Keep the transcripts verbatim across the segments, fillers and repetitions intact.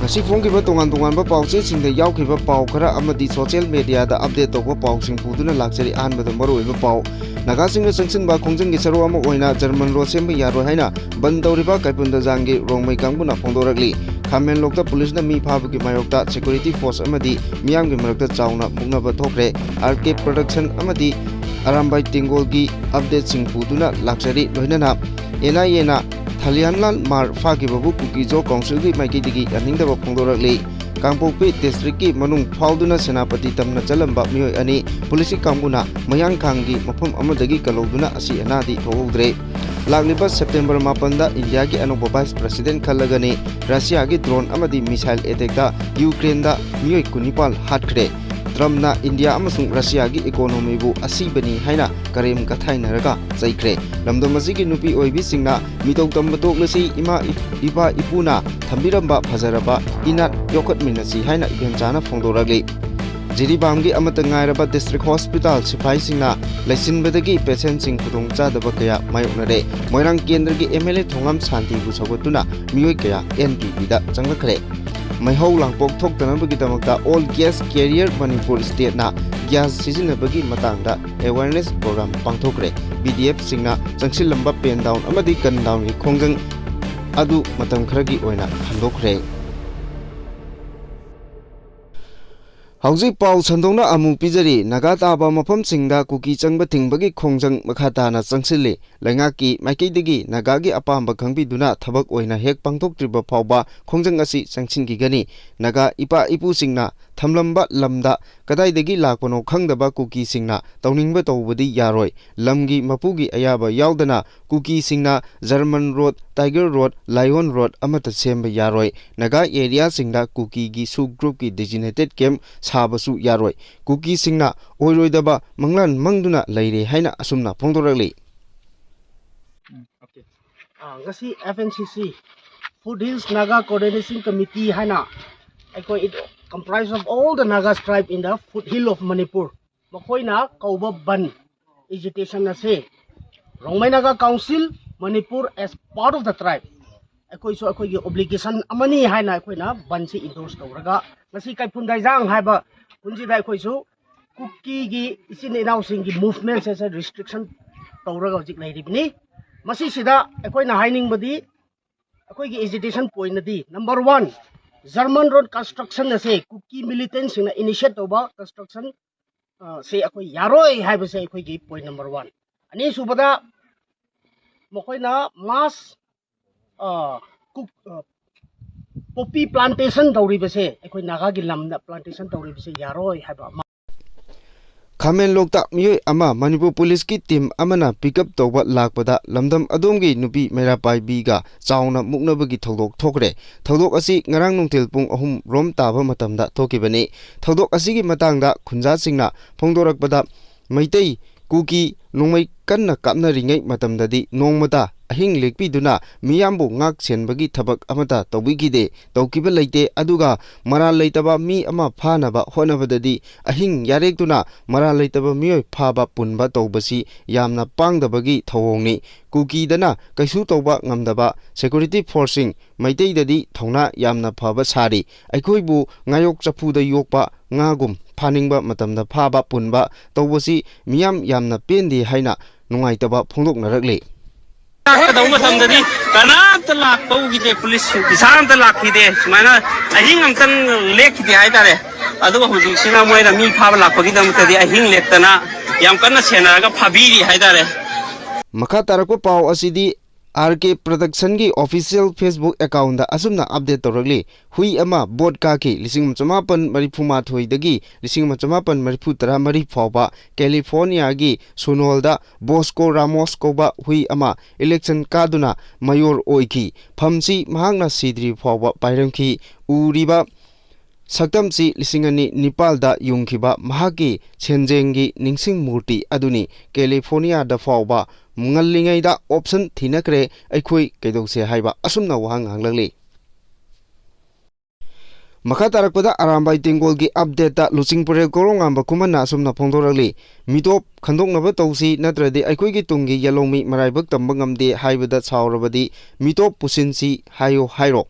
ꯉꯁꯤ ꯐꯣꯡꯈꯤꯕ ꯇꯣꯉꯥꯟ ꯇꯣꯉꯥꯟꯕ ꯄꯥꯎꯆꯦꯁꯤꯡꯗ ꯌꯥꯎꯈꯤꯕ ꯄꯥꯎ ꯈꯔ ꯑꯃꯗꯤ ꯁꯣꯁꯤꯌꯦꯜ ꯃꯦꯗꯤꯌꯥꯗ ꯑꯞꯗꯦꯠ ꯇꯧꯕ ꯄꯥꯎꯁꯤꯡ ꯄꯨꯗꯨꯅ ꯂꯥꯛꯆꯔꯤ꯫ ꯑꯍꯥꯟꯕꯗ ꯃꯔꯨꯑꯣꯏꯕ ꯄꯥꯎ꯫ ꯅꯥꯒꯥꯁꯤꯡꯅ ꯆꯪꯁꯤꯟꯕ ꯈꯣꯡꯖꯪꯒꯤ ꯁꯔꯨꯛ ꯑꯃ ꯑꯣꯏꯅ ꯖꯔꯃꯟ ꯔꯣꯗ ꯁꯦꯝꯕ ꯌꯥꯔꯣꯏ ꯍꯥꯏꯅ ꯕꯟ ꯇꯧꯔꯤꯕ ꯀꯩꯕꯨꯜꯗꯖꯥꯡꯒꯤ ꯔꯣꯡꯃꯩ ꯀꯥꯡꯕꯨꯅ ꯐꯣꯡꯗꯣꯔꯛꯂꯤ꯫ ꯈꯥꯃꯦꯟꯂꯣꯛꯇ ꯄꯨꯂꯤꯁꯅ ꯃꯤ ꯐꯥꯕꯒꯤ ꯃꯥꯌꯣꯛꯇ ꯁꯦꯀ꯭ꯌꯨꯔꯤꯇꯤ ꯐꯣꯔꯁ ꯑꯃꯗꯤ ꯃꯤꯌꯥꯝꯒꯤ ꯃꯔꯛꯇ ꯆꯥꯎꯅ ꯃꯨꯛꯅꯕ ꯊꯣꯛꯈ꯭ꯔꯦ꯫ ꯑꯥꯔ ꯀꯦ ꯄ꯭ꯔꯗꯛꯁꯟ ꯑꯃꯗꯤ ꯑꯔꯥꯝꯕꯥꯏ ꯇꯦꯡꯒꯣꯜꯒꯤ ꯑꯞꯗꯦꯠꯁꯤꯡ ꯄꯨꯗꯨꯅ ꯂꯥꯛꯆꯔꯤ꯫ ꯂꯣꯏꯅꯅ ꯑꯦꯟ ꯑꯥꯏ ꯑꯦꯅ ꯊꯥꯂꯤꯌꯥꯟꯂꯥꯜ ꯃꯥꯔ ꯐꯥꯈꯤꯕꯕꯨ ꯀꯨꯀꯤ ꯖꯣ ꯀꯥꯎꯟꯁꯤꯜꯒꯤ ꯃꯥꯏꯀꯩꯗꯒꯤ ꯌꯥꯅꯤꯡꯗꯕ ꯐꯣꯡꯗꯣꯔꯛꯂꯤ꯫ ꯀꯥꯡꯄꯣꯛꯄꯤ ꯗꯤꯁꯇ꯭ꯔꯤꯛꯀꯤ ꯃꯅꯨꯡ ꯐꯥꯎꯗꯨꯅ ꯁꯦꯅꯥꯄꯇꯤ ꯇꯝꯅ ꯆꯠꯂꯝꯕ ꯃꯤꯑꯣꯏ ꯑꯅꯤ ꯄꯨꯂꯤꯁꯀꯤ ꯀꯥꯡꯕꯨꯅ ꯃꯌꯥꯡꯈꯥꯡꯒꯤ ꯃꯐꯝ ꯑꯃꯗꯒꯤ ꯀꯜꯍꯧꯗꯨꯅ ꯑꯁꯤ ꯑꯅꯥꯗꯤ ꯊꯣꯛꯍꯧꯗ꯭ꯔꯦ꯫ ꯂꯥꯛꯂꯤꯕ ꯁꯦꯞꯇꯦꯝꯕꯔ ꯃꯥꯄꯟꯗ ꯏꯟꯗꯤꯌꯥꯒꯤ ꯑꯅꯧꯕ ꯚꯥꯏꯁ ꯄ꯭ꯔꯁꯤꯗꯦꯟ ꯈꯜꯂꯒꯅꯤ꯫ ꯔꯁꯤꯌꯥꯒꯤ ꯗ꯭ꯔꯣꯟ ꯑꯃꯗꯤ ꯃꯤꯁꯥꯏꯜ ꯑꯦꯇꯦꯛꯇ ꯌꯨꯀ꯭ꯔꯦꯟꯗ ꯃꯤꯑꯣꯏ ꯀꯨꯟꯅꯤꯄꯥꯜ ꯍꯥꯠꯈ꯭ꯔꯦ꯫ ꯇ꯭ꯔꯝꯞꯅ ꯏꯟꯗꯤꯌꯥ ꯑꯃꯁꯨꯡ ꯔꯁꯤꯌꯥꯒꯤ ꯏꯀꯣꯅꯣꯃꯤꯕꯨ ꯑꯁꯤꯕꯅꯤ ꯍꯥꯏꯅ ꯀꯔꯦꯝ ꯀꯊꯥꯏꯅꯔꯒ ꯆꯩꯈ꯭ꯔꯦ꯫ ꯂꯝꯗꯝ ꯑꯁꯤꯒꯤ ꯅꯨꯄꯤ ꯑꯣꯏꯕꯤꯁꯤꯡꯅ ꯃꯤꯇꯧ ꯇꯝꯕ ꯇꯣꯛꯂꯁꯤ, ꯏꯃꯥ ꯏ-, ꯏꯄꯥ ꯏꯄꯨꯅ ꯊꯝꯕꯤꯔꯝꯕ ꯐꯖꯔꯕ ꯏꯅꯥꯠ ꯌꯣꯛꯈꯠꯃꯤꯟꯅꯁꯤ ꯍꯥꯏꯅ ꯏꯕꯦꯝꯆꯥꯅ ꯐꯣꯡꯗꯣꯔꯛꯂꯤ꯫ ꯖꯤꯔꯤꯕꯥꯝꯒꯤ ꯑꯃꯠꯇ ꯉꯥꯏꯔꯕ ꯗꯤꯁꯇ꯭ꯔꯤꯛ ꯍꯣꯁꯄꯤꯇꯥꯜ ꯁꯤꯐꯥꯏꯁꯤꯡꯅ ꯂꯩꯁꯤꯟꯕꯗꯒꯤ ꯄꯦꯁꯦꯟꯁꯤꯡ ꯈꯨꯗꯣꯡꯆꯥꯗꯕ ꯀꯌꯥ ꯃꯥꯌꯣꯛꯅꯔꯦ꯫ ꯃꯣꯏꯔꯥꯡ ꯀꯦꯟꯗ꯭ꯔꯒꯤ ꯑꯦꯝ ꯑꯦꯜ ꯑꯦ ꯊꯣꯉꯥꯝ ꯁꯥꯟꯇꯤꯕꯨ ꯁꯧꯒꯠꯇꯨꯅ ꯃꯤꯑꯣꯏ ꯀꯌꯥ ꯑꯦꯟ ꯄꯤ ꯕꯤꯗ ꯆꯪꯂꯛꯈ꯭ꯔꯦ꯫ ꯃꯩꯍꯧ ꯂꯥꯡꯄꯣꯛ ꯊꯣꯛꯇꯅꯕꯒꯤꯗꯃꯛꯇ All Gas Carrier Manipur Stateꯅ gas ꯁꯤꯖꯤꯟꯅꯕꯒꯤ ꯃꯇꯥꯡꯗ awareness program ꯄꯥꯡꯊꯣꯛꯈ꯭ꯔꯦ꯫ ꯕꯤ ꯗꯤ ꯑꯦꯐꯁꯤꯡꯅ ꯆꯪꯁꯤꯜꯂꯝꯕ pen down ꯑꯃꯗꯤ gun downꯒꯤ ꯈꯣꯡꯖꯪ ꯑꯗꯨ ꯃꯇꯝ ꯈꯔꯒꯤ ꯑꯣꯏꯅ ꯍꯟꯗꯣꯛꯈ꯭ꯔꯦ꯫ ꯍꯧꯖꯤꯛ ꯄꯥꯎ ꯁꯟꯗꯣꯛꯅ ꯑꯃꯨꯛ ꯄꯤꯖꯔꯤ꯫ ꯅꯥꯒꯥ ꯇꯥꯕ ꯃꯐꯝꯁꯤꯡꯗ ꯀꯨꯀꯤ ꯆꯪꯕ ꯊꯤꯡꯕꯒꯤ ꯈꯣꯡꯖꯪ ꯃꯈꯥ ꯇꯥꯅ ꯆꯪꯁꯤꯜꯂꯤ꯫ ꯂꯩꯉꯥꯛꯀꯤ ꯃꯥꯏꯀꯩꯗꯒꯤ ꯅꯥꯒꯥꯒꯤ ꯑꯄꯥꯝꯕ ꯈꯪꯕꯤꯗꯨꯅ ꯊꯕꯛ ꯑꯣꯏꯅ ꯍꯦꯛ ꯄꯥꯡꯊꯣꯛꯇ꯭ꯔꯤꯕ ꯐꯥꯎꯕ ꯈꯣꯡꯖꯪ ꯑꯁꯤ ꯆꯪꯁꯤꯟꯈꯤꯒꯅꯤ꯫ ꯅꯥꯒꯥ ꯏꯄꯥ ꯏꯄꯨꯁꯤꯡꯅ ꯊꯝꯂꯝꯕ ꯂꯝꯗ ꯀꯗꯥꯏꯗꯒꯤ ꯂꯥꯛꯄꯅꯣ ꯈꯪꯗꯕ ꯀꯨꯀꯤꯁꯤꯡꯅ ꯇꯧꯅꯤꯡꯕ ꯇꯧꯕꯗꯤ ꯌꯥꯔꯣꯏ꯫ ꯂꯝꯒꯤ ꯃꯄꯨꯒꯤ ꯑꯌꯥꯕ ꯌꯥꯎꯗꯅ ꯀꯨꯀꯤꯁꯤꯡꯅ German road, tiger road, lion road ꯑꯃꯠꯇ ꯁꯦꯝꯕ ꯌꯥꯔꯣꯏ꯫ ꯅꯥꯒꯥ ꯑꯦꯔꯤꯌꯥꯁꯤꯡꯗ ꯀꯨꯀꯤꯒꯤ ꯁꯨ ꯒ꯭ꯔꯨꯞꯀꯤ designated camp ꯁꯥꯕꯁꯨ ꯌꯥꯔꯣꯏ꯫ ꯀꯨꯀꯤꯁꯤꯡꯅ ꯑꯣꯏꯔꯣꯏꯗꯕ ꯃꯪꯂꯥꯟ ꯃꯪꯗꯨꯅ ꯂꯩꯔꯦ ꯍꯥꯏꯅ ꯑꯁꯨꯝꯅ ꯐꯣꯡꯗꯣꯔꯛꯂꯤ꯫ ꯎꯝ, okay꯫ ꯑꯥ, ꯉꯁꯤ F N C C, Foothills Naga Coordination Committee ꯍꯥꯏꯅ ꯑꯩꯈꯣꯏ, it comprise of all the Naga tribe in the foothill of Manipur꯫ ꯃꯈꯣꯏꯅ ꯀꯧꯕ ꯕꯟ agitation ꯑꯁꯤ Rongmei Naga Council Manipur as part of the tribe, ꯑꯩꯈꯣꯏꯁꯨ ꯑꯩꯈꯣꯏꯒꯤ obligation ꯑꯃꯅꯤ ꯍꯥꯏꯅ ꯑꯩꯈꯣꯏꯅ ꯕꯟꯁꯤ ꯏꯟꯗꯣꯔꯁ ꯇꯧꯔꯒ, ꯉꯁꯤ ꯀꯩꯐꯨꯟ ꯗꯥꯏꯖꯥꯡ ꯍꯥꯏꯕ ꯈꯨꯟꯁꯤꯗ ꯑꯩꯈꯣꯏꯁꯨ ꯀꯨꯀꯤꯒꯤ ꯏꯆꯤꯟ ꯏꯅꯥꯎꯁꯤꯡꯒꯤ ꯃꯨꯚꯃꯦꯟꯁꯦ ꯔꯤꯁꯇ꯭ꯔꯤꯛꯁꯟ ꯇꯧꯔꯒ ꯍꯧꯖꯤꯛ ꯂꯩꯔꯤꯕꯅꯤ꯫ ꯃꯁꯤꯁꯤꯗ ꯑꯩꯈꯣꯏꯅ ꯍꯥꯏꯅꯤꯡꯕꯗꯤ, ꯑꯩꯈꯣꯏꯒꯤ ꯑꯦꯖꯤꯇꯦꯁꯟ ꯄꯣꯏꯟꯅꯗꯤ, number one, German road construction ꯑꯁꯦ ꯀꯨꯀꯤ ꯃꯤꯂꯤꯇꯦꯟꯁꯤꯡꯅ ꯏꯅꯤꯁꯤꯌꯦꯠ ꯇꯧꯕ ꯀꯟꯁꯇ꯭ꯔꯛꯁꯟ ꯁꯦ ꯑꯩꯈꯣꯏ ꯌꯥꯔꯣꯏ ꯍꯥꯏꯕꯁꯦ ꯑꯩꯈꯣꯏꯒꯤ ꯄꯣꯏꯟ ꯅꯝꯕꯔ ꯋꯥꯟ꯫ ꯑꯅꯤꯁꯨꯕꯗ, ꯃꯈꯣꯏꯅ ꯃꯥꯁ ꯀꯨꯛ ꯄꯣꯄꯤ ꯄ꯭ꯂꯥꯟꯇꯦꯁꯟ ꯇꯧꯔꯤꯕꯁꯦ, ꯑꯩꯈꯣꯏ ꯅꯥꯒꯥꯒꯤ ꯂꯝꯗ ꯄ꯭ꯂꯥꯟꯇꯦꯁꯟ ꯇꯧꯔꯤꯕꯁꯦ ꯌꯥꯔꯣꯏ ꯍꯥꯏꯕ ꯑꯃ꯫ ꯈꯥꯃꯦꯟ ꯂꯣꯛꯇ ꯃꯤꯑꯣꯏ ꯑꯃ ꯃꯅꯤꯄꯨꯔ ꯄꯨꯂꯤꯁꯀꯤ ꯇꯤꯝ ꯑꯃꯅ ꯄꯤꯛ ꯑꯞ ꯇꯧꯕ ꯂꯥꯛꯄꯗ ꯂꯝꯗꯝ ꯑꯗꯣꯝꯒꯤ ꯅꯨꯄꯤ ꯃꯩꯔꯥ ꯄꯥꯏꯕꯤꯒ ꯆꯥꯎꯅ ꯃꯨꯛꯅꯕꯒꯤ ꯊꯧꯗꯣꯛ ꯊꯣꯛꯈ꯭ꯔꯦ꯫ ꯊꯧꯗꯣꯛ ꯑꯁꯤ ꯉꯔꯥꯡ ꯅꯨꯡꯊꯤꯜ ꯄꯨꯡ ꯑꯍꯨꯝ ꯔꯣꯝ ꯇꯥꯕ ꯃꯇꯝꯗ ꯊꯣꯛꯈꯤꯕꯅꯤ꯫ ꯊꯧꯗꯣꯛ ꯑꯁꯤꯒꯤ ꯃꯇꯥꯡꯗ ꯈꯨꯟꯖꯥꯁꯤꯡꯅ ꯐꯣꯡꯗꯣꯔꯛꯄꯗ, ꯃꯩꯇꯩ ꯀꯨꯀꯤ ꯅꯣꯡꯃꯩ ꯀꯟꯅ ꯀꯥꯞꯅꯔꯤꯉꯩ ꯃꯇꯝꯗꯗꯤ ꯅꯣꯡꯃꯇ ꯑꯍꯤꯡ ꯂꯦꯛꯄꯤꯗꯨꯅ ꯃꯤꯌꯥꯝꯕꯨ ꯉꯥꯛ ꯁꯦꯟꯕꯒꯤ ꯊꯕꯛ ꯑꯃꯠꯇ ꯇꯧꯕꯤꯈꯤꯗꯦ, ꯇꯧꯈꯤꯕ ꯂꯩꯇꯦ꯫ ꯑꯗꯨꯒ ꯃꯔꯥꯜ ꯂꯩꯇꯕ ꯃꯤ ꯑꯃ ꯐꯥꯅꯕ ꯍꯣꯠꯅꯕꯗꯗꯤ ꯑꯍꯤꯡ ꯌꯥꯔꯦꯛꯇꯨꯅ ꯃꯔꯥꯜ ꯂꯩꯇꯕ ꯃꯤꯑꯣꯏ ꯐꯥꯕ ꯄꯨꯟꯕ ꯇꯧꯕꯁꯤ ꯌꯥꯝꯅ ꯄꯥꯡꯗꯕꯒꯤ ꯊꯧꯑꯣꯡꯅꯤ꯫ ꯀꯨꯀꯤꯗꯅ ꯀꯩꯁꯨ ꯇꯧꯕ ꯉꯝꯗꯕ ꯁꯦꯀ꯭ꯌꯨꯔꯤꯇꯤ ꯐꯣꯔꯁꯁꯤꯡ ꯃꯩꯇꯩꯗꯗꯤ ꯊꯧꯅꯥ ꯌꯥꯝꯅ ꯐꯕ ꯁꯥꯔꯤ꯫ ꯑꯩꯈꯣꯏꯕꯨ ꯉꯥꯌꯣꯛ ꯆꯐꯨꯗ ꯌꯣꯛꯄ ꯉꯥꯒꯨꯝ ꯐꯥꯅꯤꯡꯕ ꯃꯇꯝꯗ ꯐꯥꯕ ꯄꯨꯟꯕ ꯇꯧꯕꯁꯤ ꯃꯤꯌꯥꯝ ꯌꯥꯝꯅ ꯄꯦꯟꯗꯦ ꯍꯥꯏꯅ ꯅꯨꯡꯉꯥꯏꯇꯕ ꯐꯣꯡꯗꯣꯛꯅꯔꯛꯂꯤ꯫ ꯂꯥꯛꯀꯗꯧꯕ ꯃꯇꯝꯗꯗꯤ ꯀꯅꯥꯝꯇ ꯂꯥꯛꯄ ꯎꯈꯤꯗꯦ, ꯄꯨꯂꯤꯁ ꯑꯣꯐꯤꯁꯥꯔ ꯑꯝꯇ ꯂꯥꯛꯈꯤꯗꯦ, ꯁꯨꯃꯥꯏꯅ ꯑꯍꯤꯡ ꯑꯝꯇꯪ ꯂꯦꯛꯈꯤꯗꯦ ꯍꯥꯏꯇꯥꯔꯦ꯫ ꯑꯗꯨꯒ ꯍꯧꯖꯤꯛꯁꯤꯅ ꯃꯣꯏꯅ ꯃꯤ ꯐꯥꯕ ꯂꯥꯛꯄꯒꯤꯗꯃꯛꯇꯗꯤ ꯑꯍꯤꯡ ꯂꯦꯛꯇꯅ ꯌꯥꯝ ꯀꯟꯅ ꯁꯦꯟꯅꯔꯒ ꯐꯥꯕꯤꯔꯤ ꯍꯥꯏꯇꯥꯔꯦ꯫ ꯃꯈꯥ ꯇꯥꯔꯛꯄ ꯄꯥꯎ ꯑꯁꯤꯗꯤ ꯑꯥꯔ ꯀꯦ ꯄ꯭ꯔꯗꯛꯁꯟꯒꯤ ꯑꯣꯐꯤꯁꯤꯌꯦꯜ ꯐꯦꯁꯕꯨꯛ ꯑꯦꯀꯥꯎꯟꯗ ꯑꯁꯨꯝꯅ ꯑꯞꯗꯦꯠ ꯇꯧꯔꯛꯂꯤ꯫ ꯍꯨꯏ ꯑꯃ ꯕꯣꯠ ꯀꯥꯈꯤ꯫ ꯂꯤꯁꯤꯡ ꯑꯃ ꯆꯃꯥꯄꯟ ꯃꯔꯤꯐꯨ ꯃꯥꯊꯣꯏꯗꯒꯤ ꯂꯤꯁꯤꯡ ꯑꯃ ꯆꯃꯥꯄꯟ ꯃꯔꯤꯐꯨ ꯇꯔꯥ ꯃꯔꯤ ꯐꯥꯎꯕ ꯀꯦꯂꯤꯐꯣꯔꯅꯤꯌꯥꯒꯤ ꯁꯨꯅꯣꯜꯗ ꯕꯣꯁꯀꯣ ꯔꯥꯃꯣꯁ ꯀꯧꯕ ꯍꯨꯏ ꯑꯃ ꯏꯂꯦꯛꯁꯟ ꯀꯥꯗꯨꯅ ꯃꯌꯣꯔ ꯑꯣꯏꯈꯤ꯫ ꯐꯝꯁꯤ ꯃꯍꯥꯛꯅ ꯁꯤꯗ꯭ꯔꯤ ꯐꯥꯎꯕ ꯄꯥꯏꯔꯝꯈꯤ꯫ ꯎꯔꯤꯕ ꯁꯛꯇꯝꯁꯤ ꯂꯤꯁꯤꯡ ꯑꯅꯤ ꯅꯤꯄꯥꯜꯗ ꯌꯨꯡꯈꯤꯕ ꯃꯍꯥꯛꯀꯤ ꯁꯦꯟꯖꯦꯡꯒꯤ ꯅꯤꯡꯁꯤꯡ ꯃꯨꯔꯇꯤ ꯑꯗꯨꯅꯤ꯫ ꯀꯦꯂꯤꯐꯣꯔꯅꯤꯌꯥꯗ ꯐꯥꯎꯕ ꯉꯜꯂꯤꯉꯩꯗ ꯑꯣꯞꯁꯟ ꯊꯤꯅꯈ꯭ꯔꯦ, ꯑꯩꯈꯣꯏ ꯀꯩꯗꯧꯁꯦ ꯍꯥꯏꯕ ꯑꯁꯨꯝꯅ ꯋꯥꯍꯪ ꯍꯪꯂꯛꯂꯤ꯫ ꯃꯈꯥ ꯇꯥꯔꯛꯄꯗ ꯑꯔꯥꯝꯕꯥꯏ ꯇꯦꯡꯒꯣꯜꯒꯤ ꯑꯞꯗꯦꯠꯇ ꯂꯨꯆꯤꯡꯄꯨꯔꯦꯜ ꯀꯣꯔꯧꯉꯥꯟꯕ ꯈꯨꯃꯟꯅ ꯑꯁꯨꯝꯅ ꯐꯣꯡꯗꯣꯔꯛꯂꯤ: "ꯃꯤꯇꯣꯞ ꯈꯟꯗꯣꯛꯅꯕ ꯇꯧꯁꯤ, ꯅꯠꯇ꯭ꯔꯗꯤ ꯑꯩꯈꯣꯏꯒꯤ ꯇꯨꯡꯒꯤ ꯌꯦꯜꯍꯧꯃꯤ ꯃꯔꯥꯏꯕꯛ ꯇꯝꯕ ꯉꯝꯗꯦ ꯍꯥꯏꯕꯗ ꯁꯥꯎꯔꯕꯗꯤ ꯃꯤꯇꯣꯞ ꯄꯨꯁꯤꯟꯁꯤ ꯍꯥꯏꯌꯣ ꯍꯥꯏꯔꯣ꯫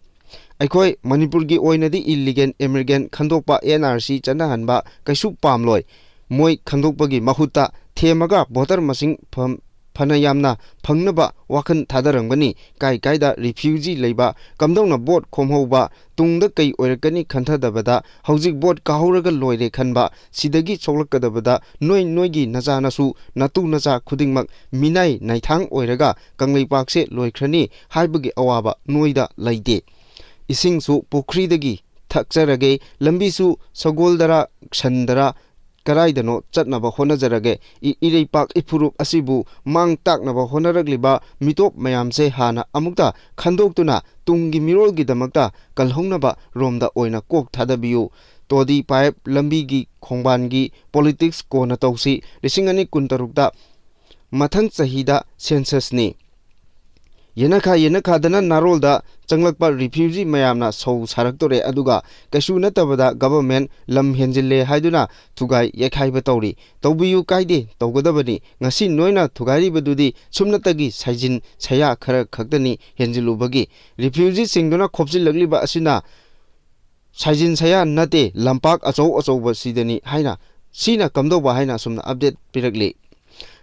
ꯑꯩꯈꯣꯏ ꯃꯅꯤꯄꯨꯔꯒꯤ ꯑꯣꯏꯅꯗꯤ ꯏꯂꯤꯒꯦꯜ ꯏꯃꯤꯒ꯭ꯔꯦꯟ ꯈꯟꯗꯣꯛꯄ, ꯑꯦꯟ ꯑꯥꯔ ꯁꯤ ꯆꯠꯅꯍꯟꯕ ꯀꯩꯁꯨ ꯄꯥꯝꯂꯣꯏ꯫ ꯃꯣꯏ ꯈꯟꯗꯣꯛꯄꯒꯤ ꯃꯍꯨꯠꯇ ꯊꯦꯝꯃꯒ ꯚꯣꯇꯔ ꯃꯁꯤꯡ ꯐꯝ-, ꯐꯅ ꯌꯥꯝꯅ ꯐꯪꯅꯕ ꯋꯥꯈꯜ ꯊꯥꯗꯔꯝꯒꯅꯤ꯫ ꯀꯥꯏ ꯀꯥꯏꯗ ꯔꯤꯐ꯭ꯌꯨꯖꯤ ꯂꯩꯕ, ꯀꯝꯗꯧꯅ ꯚꯣꯠ ꯈꯣꯝꯍꯧꯕ, ꯇꯨꯡꯗ ꯀꯩ ꯑꯣꯏꯔꯛꯀꯅꯤ ꯈꯟꯊꯗꯕꯗ ꯍꯧꯖꯤꯛ ꯚꯣꯠ ꯀꯥꯍꯧꯔꯒ ꯂꯣꯏꯔꯦ ꯈꯟꯕ, ꯁꯤꯗꯒꯤ ꯁꯣꯛꯂꯛꯀꯗꯕꯗ ꯅꯣꯏ ꯅꯣꯏꯒꯤ ꯅꯆꯥ ꯅꯁꯨ, ꯅꯇꯨ ꯅꯆꯥ ꯈꯨꯗꯤꯡꯃꯛ ꯃꯤꯅꯥꯏ ꯅꯥꯏꯊꯥꯡ ꯑꯣꯏꯔꯒ ꯀꯪꯂꯩꯄꯥꯛꯁꯦ ꯂꯣꯏꯈ꯭ꯔꯅꯤ ꯍꯥꯏꯕꯒꯤ ꯑꯋꯥꯕ ꯅꯣꯏꯗ ꯂꯩꯇꯦ꯫ ꯏꯁꯤꯡꯁꯨ ꯄꯨꯈ꯭ꯔꯤꯗꯒꯤ ꯊꯛꯆꯔꯒꯦ, ꯂꯝꯕꯤꯁꯨ ꯁꯒꯣꯜꯗꯔ ꯁꯟꯗꯔ ꯀꯗꯥꯏꯗꯅꯣ ꯆꯠꯅꯕ ꯍꯣꯠꯅꯖꯔꯒꯦ꯫ ꯏ-, ꯏꯔꯩꯄꯥꯛ ꯏꯐꯨꯔꯨꯞ ꯑꯁꯤꯕꯨ ꯃꯥꯡ ꯇꯥꯛꯅꯕ ꯍꯣꯠꯅꯔꯛꯂꯤꯕ ꯃꯤꯇꯣꯞ ꯃꯌꯥꯝꯁꯦ ꯍꯥꯟꯅ ꯑꯃꯨꯛꯇ ꯈꯟꯗꯣꯛꯇꯨꯅ ꯇꯨꯡꯒꯤ ꯃꯤꯔꯣꯜꯒꯤꯗꯃꯛꯇ ꯀꯜꯍꯧꯅꯕ ꯔꯣꯝꯗ ꯑꯣꯏꯅ ꯀꯣꯛ ꯊꯥꯗꯕꯤꯌꯨ꯫ ꯇꯣꯗꯤ ꯄꯥꯏꯞ ꯂꯝꯕꯤꯒꯤ ꯈꯣꯡꯕꯥꯟꯒꯤ ꯄꯣꯂꯤꯇꯤꯛꯁ ꯀꯣꯟꯅ ꯇꯧꯁꯤ꯫ ꯂꯤꯁꯤꯡ ꯑꯅꯤ ꯀꯨꯟꯇꯔꯨꯛꯇ ꯃꯊꯪ ꯆꯍꯤꯗ ꯁꯦꯟꯁꯁꯅꯤ꯫ ꯌꯦꯅꯈꯥ ꯌꯦꯅꯈꯥꯗꯅ ꯅꯥꯔꯣꯜꯗ ꯆꯪꯂꯛꯄ ꯔꯤꯐ꯭ꯌꯨꯖꯤ ꯃꯌꯥꯝꯅ ꯁꯧ ꯁꯥꯔꯛꯇꯣꯔꯦ, ꯑꯗꯨꯒ ꯀꯩꯁꯨ ꯅꯠꯇꯕꯗ ꯒꯚꯔꯟꯃꯦꯟ ꯂꯝ ꯍꯦꯟꯖꯤꯜꯂꯦ ꯍꯥꯏꯗꯨꯅ ꯊꯨꯒꯥꯏ ꯌꯩꯈꯥꯏꯕ ꯇꯧꯔꯤ꯫ ꯇꯧꯕꯤꯌꯨ, ꯀꯥꯏꯗꯦ, ꯇꯧꯒꯗꯕꯅꯤ꯫ ꯉꯁꯤ ꯅꯣꯏꯅ ꯊꯨꯒꯥꯏꯔꯤꯕꯗꯨꯗꯤ ꯁꯨꯞꯅꯇꯒꯤ ꯁꯥꯏꯖꯤꯟ ꯁꯌꯥ ꯈꯔ ꯈꯛꯇꯅꯤ ꯍꯦꯟꯖꯤꯜꯂꯨꯕꯒꯤ꯫ ꯔꯤꯐ꯭ꯌꯨꯖꯤꯁꯤꯡꯗꯨꯅ ꯈꯣꯞꯆꯤꯜꯂꯛꯂꯤꯕ ꯑꯁꯤꯅ ꯁꯥꯏꯖꯤꯟ ꯁꯌꯥ ꯅꯠꯇꯦ, ꯂꯝꯄꯥꯛ ꯑꯆꯧ ꯑꯆꯧꯕꯁꯤꯗꯅꯤ ꯍꯥꯏꯅ, ꯁꯤꯅ ꯀꯝꯗꯧꯕ ꯍꯥꯏꯅ ꯑꯁꯨꯝꯅ ꯑꯞꯗꯦꯠ ꯄꯤꯔꯛꯂꯤ꯫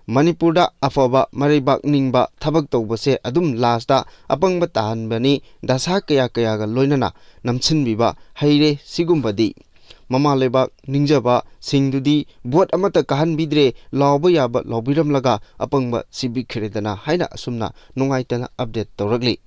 ꯃꯅꯤꯄꯨꯔꯗ ꯑꯐꯕ ꯃꯔꯩꯕꯥꯛ ꯅꯤꯡꯕ ꯊꯕꯛ ꯇꯧꯕꯁꯦ ꯑꯗꯨꯝ ꯂꯥꯁꯇ ꯑꯄꯪꯕ ꯇꯥꯍꯟꯕꯅꯤ꯫ ꯗꯁꯥ ꯀꯌꯥ ꯀꯌꯥꯒ ꯂꯣꯏꯅꯅ ꯅꯝꯁꯤꯟꯕꯤꯕ ꯍꯩꯔꯦ꯫ ꯁꯤꯒꯨꯝꯕꯗꯤ ꯃꯃꯥ ꯂꯩꯕꯥꯛ ꯅꯤꯡꯖꯕꯁꯤꯡꯗꯨꯗꯤ ꯚꯣꯠ ꯑꯃꯠꯇ ꯀꯥꯍꯟꯕꯤꯗ꯭ꯔꯦ, ꯂꯥꯎꯕ ꯌꯥꯕ ꯂꯥꯎꯕꯤꯔꯝꯂꯒ ꯑꯄꯪꯕ ꯁꯤꯕꯤꯈ꯭ꯔꯦꯗꯅ ꯍꯥꯏꯅ ꯑꯁꯨꯝꯅ ꯅꯨꯡꯉꯥꯏꯇꯅ ꯑꯞꯗꯦꯠ ꯇꯧꯔꯛꯂꯤ꯫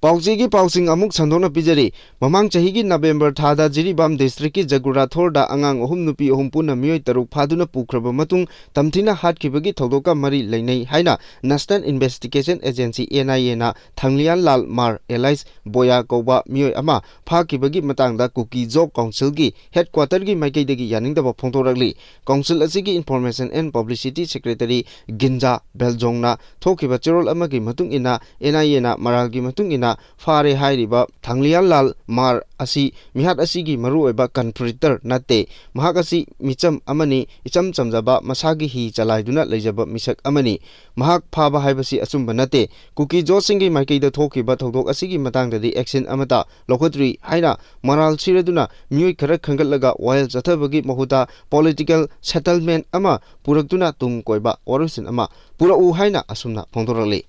ꯄꯥꯎꯆꯦꯒꯤ ꯄꯥꯎꯁꯤꯡ ꯑꯃꯨꯛ ꯁꯟꯗꯣꯛꯅ ꯄꯤꯖꯔꯤ꯫ ꯃꯃꯥꯡ ꯆꯍꯤꯒꯤ ꯅꯕꯦꯝꯕꯔ ꯊꯥꯗ ꯖꯤꯔꯤꯕꯥꯝ ꯗꯤꯁꯇ꯭ꯔꯤꯛꯀꯤ ꯖꯒꯨꯔꯥꯊꯣꯔꯗ ꯑꯉꯥꯡ ꯑꯍꯨꯝ, ꯅꯨꯄꯤ ꯑꯍꯨꯝ ꯄꯨꯟꯅ ꯃꯤꯑꯣꯏ ꯇꯔꯨꯛ ꯐꯥꯗꯨꯅ ꯄꯨꯈ꯭ꯔꯕ ꯃꯇꯨꯡ ꯇꯝꯊꯤꯅ ꯍꯥꯠꯈꯤꯕꯒꯤ ꯊꯧꯗꯣꯛꯀ ꯃꯔꯤ ꯂꯩꯅꯩ ꯍꯥꯏꯅ ꯅꯦꯁꯅꯦꯜ ꯏꯟꯚꯦꯁꯇꯤꯒꯦꯁꯟ ꯑꯦꯖꯦꯟꯁꯤ, ꯑꯦꯟ ꯑꯥꯏ ꯑꯦꯅ ꯊꯪꯂꯤꯌꯥꯟ ꯂꯥꯜ ꯃꯥꯔ ꯑꯦꯂꯥꯏꯁ ꯕꯣꯌꯥ ꯀꯧꯕ ꯃꯤꯑꯣꯏ ꯑꯃ ꯐꯥꯈꯤꯕꯒꯤ ꯃꯇꯥꯡꯗ ꯀꯨꯀꯤ ꯖꯣꯕ ꯀꯥꯎꯟꯁꯤꯜꯒꯤ ꯍꯦꯗꯀ꯭ꯋꯥꯇꯔꯒꯤ ꯃꯥꯏꯀꯩꯗꯒꯤ ꯌꯥꯅꯤꯡꯗꯕ ꯐꯣꯡꯗꯣꯔꯛꯂꯤ꯫ ꯀꯥꯎꯟꯁꯤꯜ ꯑꯁꯤꯒꯤ ꯏꯟꯐꯣꯔꯃꯦꯁꯟ ꯑꯦꯟ ꯄꯕ꯭ꯂꯤꯁꯤꯇꯤ ꯁꯦꯀ꯭ꯔꯦꯇꯔꯤ ꯒꯤꯟꯖꯥ ꯕꯦꯜꯖꯣꯡꯅ ꯊꯣꯛꯈꯤꯕ ꯆꯦꯔꯣꯜ ꯑꯃꯒꯤ ꯃꯇꯨꯡ ꯏꯟꯅ, ꯑꯦꯟ ꯑꯥꯏ ꯑꯦꯅ ꯃꯔꯥꯜꯒꯤ ꯃꯇꯨꯡ ꯏꯟꯅ ꯐꯥꯔꯦ ꯍꯥꯏꯔꯤꯕ ꯊꯥꯡꯂꯤꯌꯥꯟꯂꯥꯜ ꯃꯥꯔ ꯑꯁꯤ ꯃꯤꯍꯥꯠ ꯑꯁꯤꯒꯤ ꯃꯔꯨꯑꯣꯏꯕ ꯀꯟꯐ꯭ꯔꯤꯇꯔ ꯅꯠꯇꯦ꯫ ꯃꯍꯥꯛ ꯑꯁꯤ ꯃꯤꯆꯝ ꯑꯃꯅꯤ, ꯏꯆꯝ ꯆꯝꯖꯕ, ꯃꯁꯥꯒꯤ ꯍꯤ ꯆꯂꯥꯏꯗꯨꯅ ꯂꯩꯖꯕ ꯃꯤꯁꯛ ꯑꯃꯅꯤ꯫ ꯃꯍꯥꯛ ꯐꯥꯕ ꯍꯥꯏꯕꯁꯤ ꯑꯆꯨꯝꯕ ꯅꯠꯇꯦ꯫ ꯀꯨꯀꯤ ꯖꯣꯁꯁꯤꯡꯒꯤ ꯃꯥꯏꯀꯩꯗ ꯊꯣꯛꯈꯤꯕ ꯊꯧꯗꯣꯛ ꯑꯁꯤꯒꯤ ꯃꯇꯥꯡꯗꯗꯤ action ꯑꯃꯠꯇ ꯂꯧꯈꯠꯇ꯭ꯔꯤ ꯍꯥꯏꯅ ꯃꯔꯥꯜ ꯁꯤꯔꯗꯨꯅ ꯃꯤꯑꯣꯏ ꯈꯔ ꯈꯟꯒꯠꯂꯒ ꯋꯥꯌꯦꯜ ꯆꯠꯊꯕꯒꯤ ꯃꯍꯨꯠꯇ political settlement ꯑꯃ ꯄꯨꯔꯛꯇꯨꯅ ꯇꯨꯡ ꯀꯣꯏꯕ ꯋꯥꯔꯣꯏꯁꯤꯟ ꯑꯃ ꯄꯨꯔꯛꯎ ꯍꯥꯏꯅ ꯑꯁꯨꯝꯅ ꯐꯣꯡꯗꯣꯔꯛꯂꯤ꯫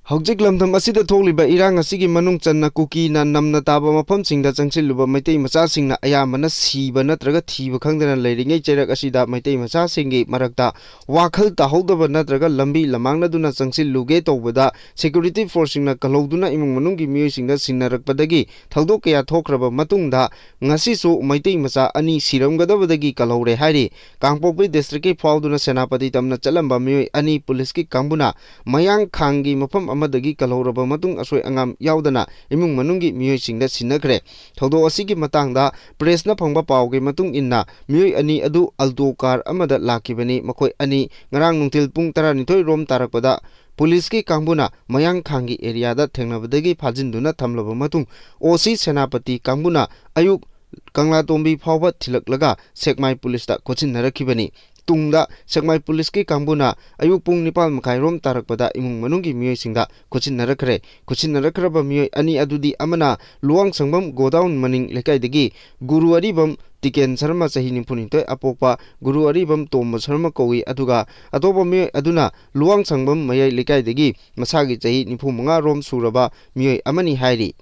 ꯍꯧꯖꯤꯛ ꯂꯝꯗꯝ ꯑꯁꯤꯗ ꯊꯣꯛꯂꯤꯕ ꯏꯔꯥꯡ ꯑꯁꯤꯒꯤ ꯃꯅꯨꯡ ꯆꯟꯅ ꯀꯨꯀꯤꯅ ꯅꯝꯅ ꯇꯥꯕ ꯃꯐꯝꯁꯤꯡꯗ ꯆꯪꯁꯤꯜꯂꯨꯕ ꯃꯩꯇꯩ ꯃꯆꯥꯁꯤꯡꯅ ꯑꯌꯥꯝꯕꯅ ꯁꯤꯕ ꯅꯠꯇ꯭ꯔꯒ ꯊꯤꯕ ꯈꯪꯗꯅ ꯂꯩꯔꯤꯉꯩ ꯆꯩꯔꯛ ꯑꯁꯤꯗ ꯃꯩꯇꯩ ꯃꯆꯥꯁꯤꯡꯒꯤ ꯃꯔꯛꯇ ꯋꯥꯈꯜ ꯇꯥꯍꯧꯗꯕ ꯅꯠꯇ꯭ꯔꯒ ꯂꯝꯕꯤ ꯂꯃꯥꯡꯅꯗꯨꯅ ꯆꯪꯁꯤꯜꯂꯨꯒꯦ ꯇꯧꯕꯗ security forceꯁꯤꯡꯅ ꯀꯜꯍꯧꯗꯨꯅ ꯏꯃꯨꯡ ꯃꯅꯨꯡꯒꯤ ꯃꯤꯑꯣꯏꯁꯤꯡꯗ ꯁꯤꯟꯅꯔꯛꯄꯗꯒꯤ ꯊꯧꯗꯣꯛ ꯀꯌꯥ ꯊꯣꯛꯈ꯭ꯔꯕ ꯃꯇꯨꯡꯗ ꯉꯁꯤꯁꯨ ꯃꯩꯇꯩ ꯃꯆꯥ ꯑꯅꯤ ꯁꯤꯔꯝꯒꯗꯕꯗꯒꯤ ꯀꯜꯍꯧꯔꯦ ꯍꯥꯏꯔꯤ꯫ ꯀꯥꯡꯄꯣꯛꯄꯤ districtꯀꯤ ꯐꯥꯎꯗꯨꯅ ꯁꯦꯅꯥꯄꯇꯤ ꯇꯝꯅ ꯆꯠꯂꯝꯕ ꯃꯤꯑꯣꯏ ꯑꯅꯤ ꯄꯨꯂꯤꯁꯀꯤ ꯀꯥꯡꯕꯨꯅ ꯃꯌꯥꯡꯈꯥꯡꯒꯤ ꯃꯐꯝ ꯑꯃꯗꯒꯤ ꯀꯜꯍꯧꯔꯕ ꯃꯇꯨꯡ ꯑꯁꯣꯏ ꯑꯉꯥꯝ ꯌꯥꯎꯗꯅ ꯏꯃꯨꯡ ꯃꯅꯨꯡꯒꯤ ꯃꯤꯑꯣꯏꯁꯤꯡꯗ ꯁꯤꯟꯅꯈ꯭ꯔꯦ꯫ ꯊꯧꯗꯣꯛ ꯑꯁꯤꯒꯤ ꯃꯇꯥꯡꯗ pressꯅ ꯐꯪꯕ ꯄꯥꯎꯒꯤ ꯃꯇꯨꯡ ꯏꯟꯅ ꯃꯤꯑꯣꯏ ꯑꯅꯤ ꯑꯗꯨ Alto car ꯑꯃꯗ ꯂꯥꯛꯈꯤꯕꯅꯤ꯫ ꯃꯈꯣꯏ ꯑꯅꯤ ꯉꯔꯥꯡ ꯅꯨꯡꯊꯤꯜ ꯄꯨꯡ ꯇꯔꯥꯅꯤꯊꯣꯏ ꯔꯣꯝ ꯇꯥꯔꯛꯄꯗ ꯄꯨꯂꯤꯁꯀꯤ ꯀꯥꯡꯕꯨꯅ ꯃꯌꯥꯡꯈꯥꯡꯒꯤ areaꯗ ꯊꯦꯡꯅꯕꯗꯒꯤ ꯐꯥꯖꯤꯟꯗꯨꯅ ꯊꯝꯂꯕ ꯃꯇꯨꯡ OC ꯁꯦꯅꯥꯄꯇꯤ ꯀꯥꯡꯕꯨꯅ ꯑꯌꯨꯛ ꯀꯪꯂꯥꯇꯣꯝꯕꯤ ꯐꯥꯎꯕ ꯊꯤꯜꯂꯛꯂꯒ ꯁꯦꯛꯃꯥꯏ ꯄꯨꯂꯤꯁꯇ ꯈꯣꯠꯆꯤꯟꯅꯔꯛꯈꯤꯕꯅꯤ꯫ ꯇꯨꯡꯗ ꯁꯦꯛꯃꯥꯏ ꯄꯨꯂꯤꯁꯀꯤ ꯀꯥꯡꯕꯨꯅ ꯑꯌꯨꯛ ꯄꯨꯡ ꯅꯤꯄꯥꯜ ꯃꯈꯥꯏ ꯔꯣꯝ ꯇꯥꯔꯛꯄꯗ ꯏꯃꯨꯡ ꯃꯅꯨꯡꯒꯤ ꯃꯤꯑꯣꯏꯁꯤꯡꯗ ꯈꯣꯠꯆꯤꯟꯅꯔꯛꯈ꯭ꯔꯦ꯫ ꯈꯣꯠꯆꯤꯟꯅꯔꯛꯈ꯭ꯔꯕ ꯃꯤꯑꯣꯏ ꯑꯅꯤ ꯑꯗꯨꯗꯤ ꯑꯃꯅ ꯂꯨꯋꯥꯡꯁꯪꯕꯝ godown ꯃꯅꯤꯡ ꯂꯩꯀꯥꯏꯗꯒꯤ ꯒꯨꯔꯨ ꯑꯔꯤꯕꯝ ꯇꯤꯀꯦꯟ ꯁꯔꯃ ꯆꯍꯤ ꯅꯤꯐꯨꯅꯤꯊꯣꯏ ꯑꯄꯣꯛꯄ ꯒꯨꯔꯨ ꯑꯔꯤꯕꯝ ꯇꯣꯝꯕ ꯁꯔꯃ ꯀꯧꯏ, ꯑꯗꯨꯒ ꯑꯇꯣꯞꯄ ꯃꯤꯑꯣꯏ ꯑꯗꯨꯅ ꯂꯨꯋꯥꯡꯁꯪꯕꯝ ꯃꯌꯥꯏ ꯂꯩꯀꯥꯏꯗꯒꯤ ꯃꯁꯥꯒꯤ ꯆꯍꯤ ꯅꯤꯐꯨ ꯃꯉꯥ ꯔꯣꯝ ꯁꯨꯔꯕ ꯃꯤꯑꯣꯏ ꯑꯃꯅꯤ ꯍꯥꯏꯔꯤ꯫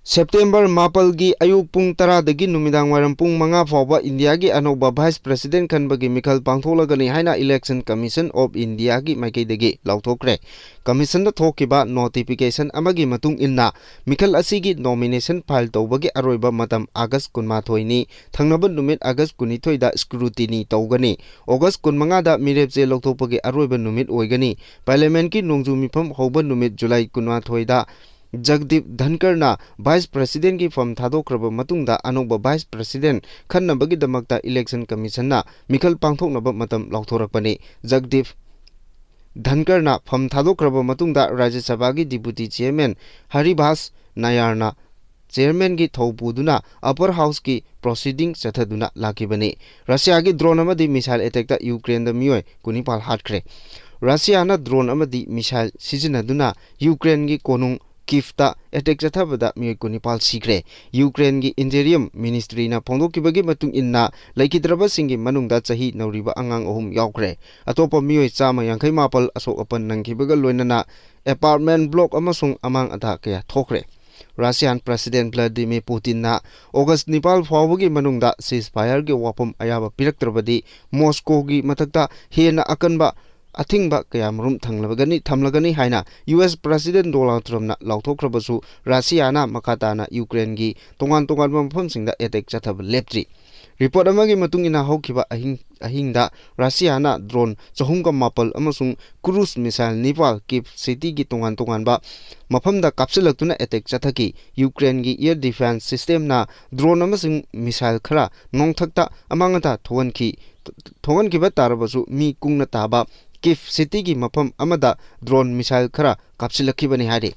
September ꯃꯥꯄꯜꯒꯤ ꯑꯌꯨꯛ ꯄꯨꯡ ꯇꯔꯥꯗꯒꯤ ꯅꯨꯃꯤꯗꯥꯡ ꯋꯥꯏꯔꯝ ꯄꯨꯡ ꯃꯉꯥ ꯐꯥꯎꯕ ꯏꯟꯗꯤꯌꯥꯒꯤ ꯑꯅꯧꯕ Vice President ꯈꯟꯕꯒꯤ ꯃꯤꯈꯜ ꯄꯥꯡꯊꯣꯛꯂꯒꯅꯤ ꯍꯥꯏꯅ Election Commission of Indiaꯒꯤ ꯃꯥꯏꯀꯩꯗꯒꯤ ꯂꯥꯎꯊꯣꯛꯈ꯭ꯔꯦ꯫ Commissionꯗ ꯊꯣꯛꯈꯤꯕ notification ꯑꯃꯒꯤ ꯃꯇꯨꯡ ꯏꯟꯅ, ꯃꯤꯈꯜ ꯑꯁꯤꯒꯤ nomination file ꯇꯧꯕꯒꯤ ꯑꯔꯣꯏꯕ ꯃꯇꯝ August ꯀꯨꯟꯃꯥꯊꯣꯏꯅꯤ꯫ ꯊꯪꯅꯕ ꯅꯨꯃꯤꯠ August ꯀꯨꯟꯅꯤꯊꯣꯏꯗ scrutiny ꯇꯧꯒꯅꯤ꯫ August ꯀꯨꯟꯃꯉꯥꯗ ꯃꯤꯔꯦꯞꯆꯦ ꯂꯧꯊꯣꯛꯄꯒꯤ ꯑꯔꯣꯏꯕ ꯅꯨꯃꯤꯠ ꯑꯣꯏꯒꯅꯤ꯫ Parliamentꯀꯤ ꯅꯣꯡꯖꯨ ꯃꯤꯐꯝ ꯍꯧꯕ ꯅꯨꯃꯤꯠ July ꯀꯨꯟꯃꯥꯊꯣꯏꯗ ꯖꯒꯗꯤꯞ ꯙꯟꯀꯔꯅ Vice Presidentꯀꯤ form ꯊꯥꯗꯣꯛꯈ꯭ꯔꯕ ꯃꯇꯨꯡꯗ ꯑꯅꯧꯕ Vice President ꯈꯟꯅꯕꯒꯤꯗꯃꯛꯇ Election Commissionꯅ ꯃꯤꯈꯜ ꯄꯥꯡꯊꯣꯛꯅꯕ ꯃꯇꯝ ꯂꯥꯎꯊꯣꯔꯛꯄꯅꯤ꯫ ꯖꯒꯗꯤꯞ ꯙꯟꯀꯔꯅ ꯐꯝ ꯊꯥꯗꯣꯛꯈ꯭ꯔꯕ ꯃꯇꯨꯡꯗ ꯔꯥꯖ꯭ꯌ ꯁꯚꯥꯒꯤ ꯗꯤꯄꯨꯇꯤ ꯆꯤꯌꯔꯃꯦꯟ ꯍꯔꯤꯚꯥꯁ ꯅꯥꯌꯥꯔꯅ ꯆꯤꯌꯔꯃꯦꯟꯒꯤ ꯊꯧ ꯄꯨꯗꯨꯅ ꯑꯄꯔ ꯍꯥꯎꯁꯀꯤ ꯄ꯭ꯔꯣꯁꯤꯗꯤꯡ ꯆꯠꯊꯗꯨꯅ ꯂꯥꯛꯈꯤꯕꯅꯤ꯫ ꯔꯁꯤꯌꯥꯒꯤ ꯗ꯭ꯔꯣꯟ ꯑꯃꯗꯤ ꯃꯤꯁꯥꯏꯜ ꯑꯦꯇꯦꯛꯇ ꯌꯨꯀ꯭ꯔꯦꯟꯗ ꯃꯤꯑꯣꯏ ꯀꯨꯟꯅꯤꯄꯥꯜ ꯍꯥꯠꯈ꯭ꯔꯦ꯫ ꯔꯁꯤꯌꯥꯅ ꯗ꯭ꯔꯣꯟ ꯑꯃꯗꯤ ꯃꯤꯁꯥꯏꯜ ꯁꯤꯖꯤꯟꯅꯗꯨꯅ ꯌꯨꯀ꯭ꯔꯦꯟꯒꯤ ꯀꯣꯅꯨꯡ ꯀꯤꯐꯇ ꯑꯦꯇꯦꯛ ꯆꯠꯊꯕꯗ ꯃꯤꯑꯣꯏ ꯀꯨꯟꯅꯤꯄꯥꯜ ꯁꯤꯈ꯭ꯔꯦ꯫ ꯌꯨꯀ꯭ꯔꯦꯟꯒꯤ ꯏꯟꯇꯤꯔꯤꯌꯝ ꯃꯤꯅꯤꯁꯇ꯭ꯔꯤꯅ ꯐꯣꯡꯗꯣꯛꯈꯤꯕꯒꯤ ꯃꯇꯨꯡ ꯏꯟꯅ, ꯂꯩꯈꯤꯗ꯭ꯔꯕꯁꯤꯡꯒꯤ ꯃꯅꯨꯡꯗ ꯆꯍꯤ ꯅꯧꯔꯤꯕ ꯑꯉꯥꯡ ꯑꯍꯨꯝ ꯌꯥꯎꯈ꯭ꯔꯦ꯫ ꯑꯇꯣꯞꯄ ꯃꯤꯑꯣꯏ ꯆꯥꯝꯃ ꯌꯥꯡꯈꯩ ꯃꯥꯄꯜ ꯑꯁꯣꯛ ꯑꯄꯟ ꯅꯪꯈꯤꯕꯒ ꯂꯣꯏꯅꯅ ꯑꯦꯄꯥꯔꯠꯃꯦꯟ ꯕ꯭ꯂꯣꯛ ꯑꯃꯁꯨꯡ ꯑꯃꯥꯡ ꯑꯇꯥ ꯀꯌꯥ ꯊꯣꯛꯈ꯭ꯔꯦ꯫ ꯔꯁꯤꯌꯥꯟ ꯄ꯭ꯔꯁꯤꯗꯦꯟ ꯚ꯭ꯂꯥꯗꯤꯃꯤꯔ ꯄꯨꯇꯤꯟꯅ ꯑꯣꯒꯁ ꯅꯤꯄꯥꯜ ꯐꯥꯎꯕꯒꯤ ꯃꯅꯨꯡꯗ ꯁꯤꯖꯐꯥꯌꯔꯒꯤ ꯋꯥꯐꯝ ꯑꯌꯥꯕ ꯄꯤꯔꯛꯇ꯭ꯔꯕꯗꯤ ꯃꯣꯁꯀꯣꯒꯤ ꯃꯊꯛꯇ ꯍꯦꯟꯅ ꯑꯀꯟꯕ ꯑꯊꯤꯡꯕ ꯀꯌꯥꯃꯔꯨꯝ ꯊꯝꯂꯒꯅꯤ, ꯊꯝꯂꯒꯅꯤ ꯍꯥꯏꯅ ꯌꯨ ꯑꯦꯁ ꯄ꯭ꯔꯁꯤꯗꯦꯟ ꯗꯣꯅꯥꯜꯗ ꯇ꯭ꯔꯝꯞꯅ ꯂꯥꯎꯊꯣꯛꯈ꯭ꯔꯕꯁꯨ, ꯔꯁꯤꯌꯥꯅ ꯃꯈꯥ ꯇꯥꯅ ꯌꯨꯀ꯭ꯔꯦꯟꯒꯤ ꯇꯣꯉꯥꯟ ꯇꯣꯉꯥꯟꯕ ꯃꯐꯝꯁꯤꯡꯗ ꯑꯦꯇꯦꯛ ꯆꯠꯊꯕ ꯂꯦꯞꯇ꯭ꯔꯤ꯫ ꯔꯤꯄꯣꯔꯠ ꯑꯃꯒꯤ ꯃꯇꯨꯡ ꯏꯟꯅ, ꯍꯧꯈꯤꯕ ꯑꯍꯤꯡ, ꯑꯍꯤꯡꯗ ꯔꯁꯤꯌꯥꯅ ꯗ꯭ꯔꯣꯟ ꯆꯍꯨꯝꯒ ꯃꯥꯄꯜ ꯑꯃꯁꯨꯡ ꯀ꯭ꯔꯨꯖ ꯃꯤꯁꯥꯏꯜ ꯅꯤꯄꯥꯜ ꯀꯤꯞ ꯁꯤꯇꯤꯒꯤ ꯇꯣꯉꯥꯟ ꯇꯣꯉꯥꯟꯕ ꯃꯐꯝꯗ ꯀꯥꯞꯁꯤꯜꯂꯛꯇꯨꯅ ꯑꯦꯇꯦꯛ ꯆꯠꯊꯈꯤ꯫ ꯌꯨꯀ꯭ꯔꯦꯟꯒꯤ ꯑꯦꯌꯔ ꯗꯤꯐꯦꯟꯁ ꯁꯤꯁꯇꯦꯝꯅ ꯗ꯭ꯔꯣꯟ ꯑꯃꯁꯨꯡ ꯃꯤꯁꯥꯏꯜ ꯈꯔ ꯅꯣꯡꯊꯛꯇ ꯑꯃꯥꯡ ꯑꯇꯥ ꯊꯣꯛꯍꯟꯈꯤ꯫ ꯊꯣꯛꯍꯟꯈꯤꯕ ꯇꯥꯔꯕꯁꯨ, ꯃꯤ ꯀꯨꯡꯅ ꯇꯥꯕ ꯀꯤꯞ ꯁꯤꯇꯤꯒꯤ ꯃꯐꯝ ꯑꯃꯗ ꯗ꯭ꯔꯣꯟ ꯃꯤꯁꯥꯏꯜ ꯈꯔ ꯀꯥꯞꯁꯤꯜꯂꯛꯈꯤꯕꯅꯤ ꯍꯥꯏꯔꯤ꯫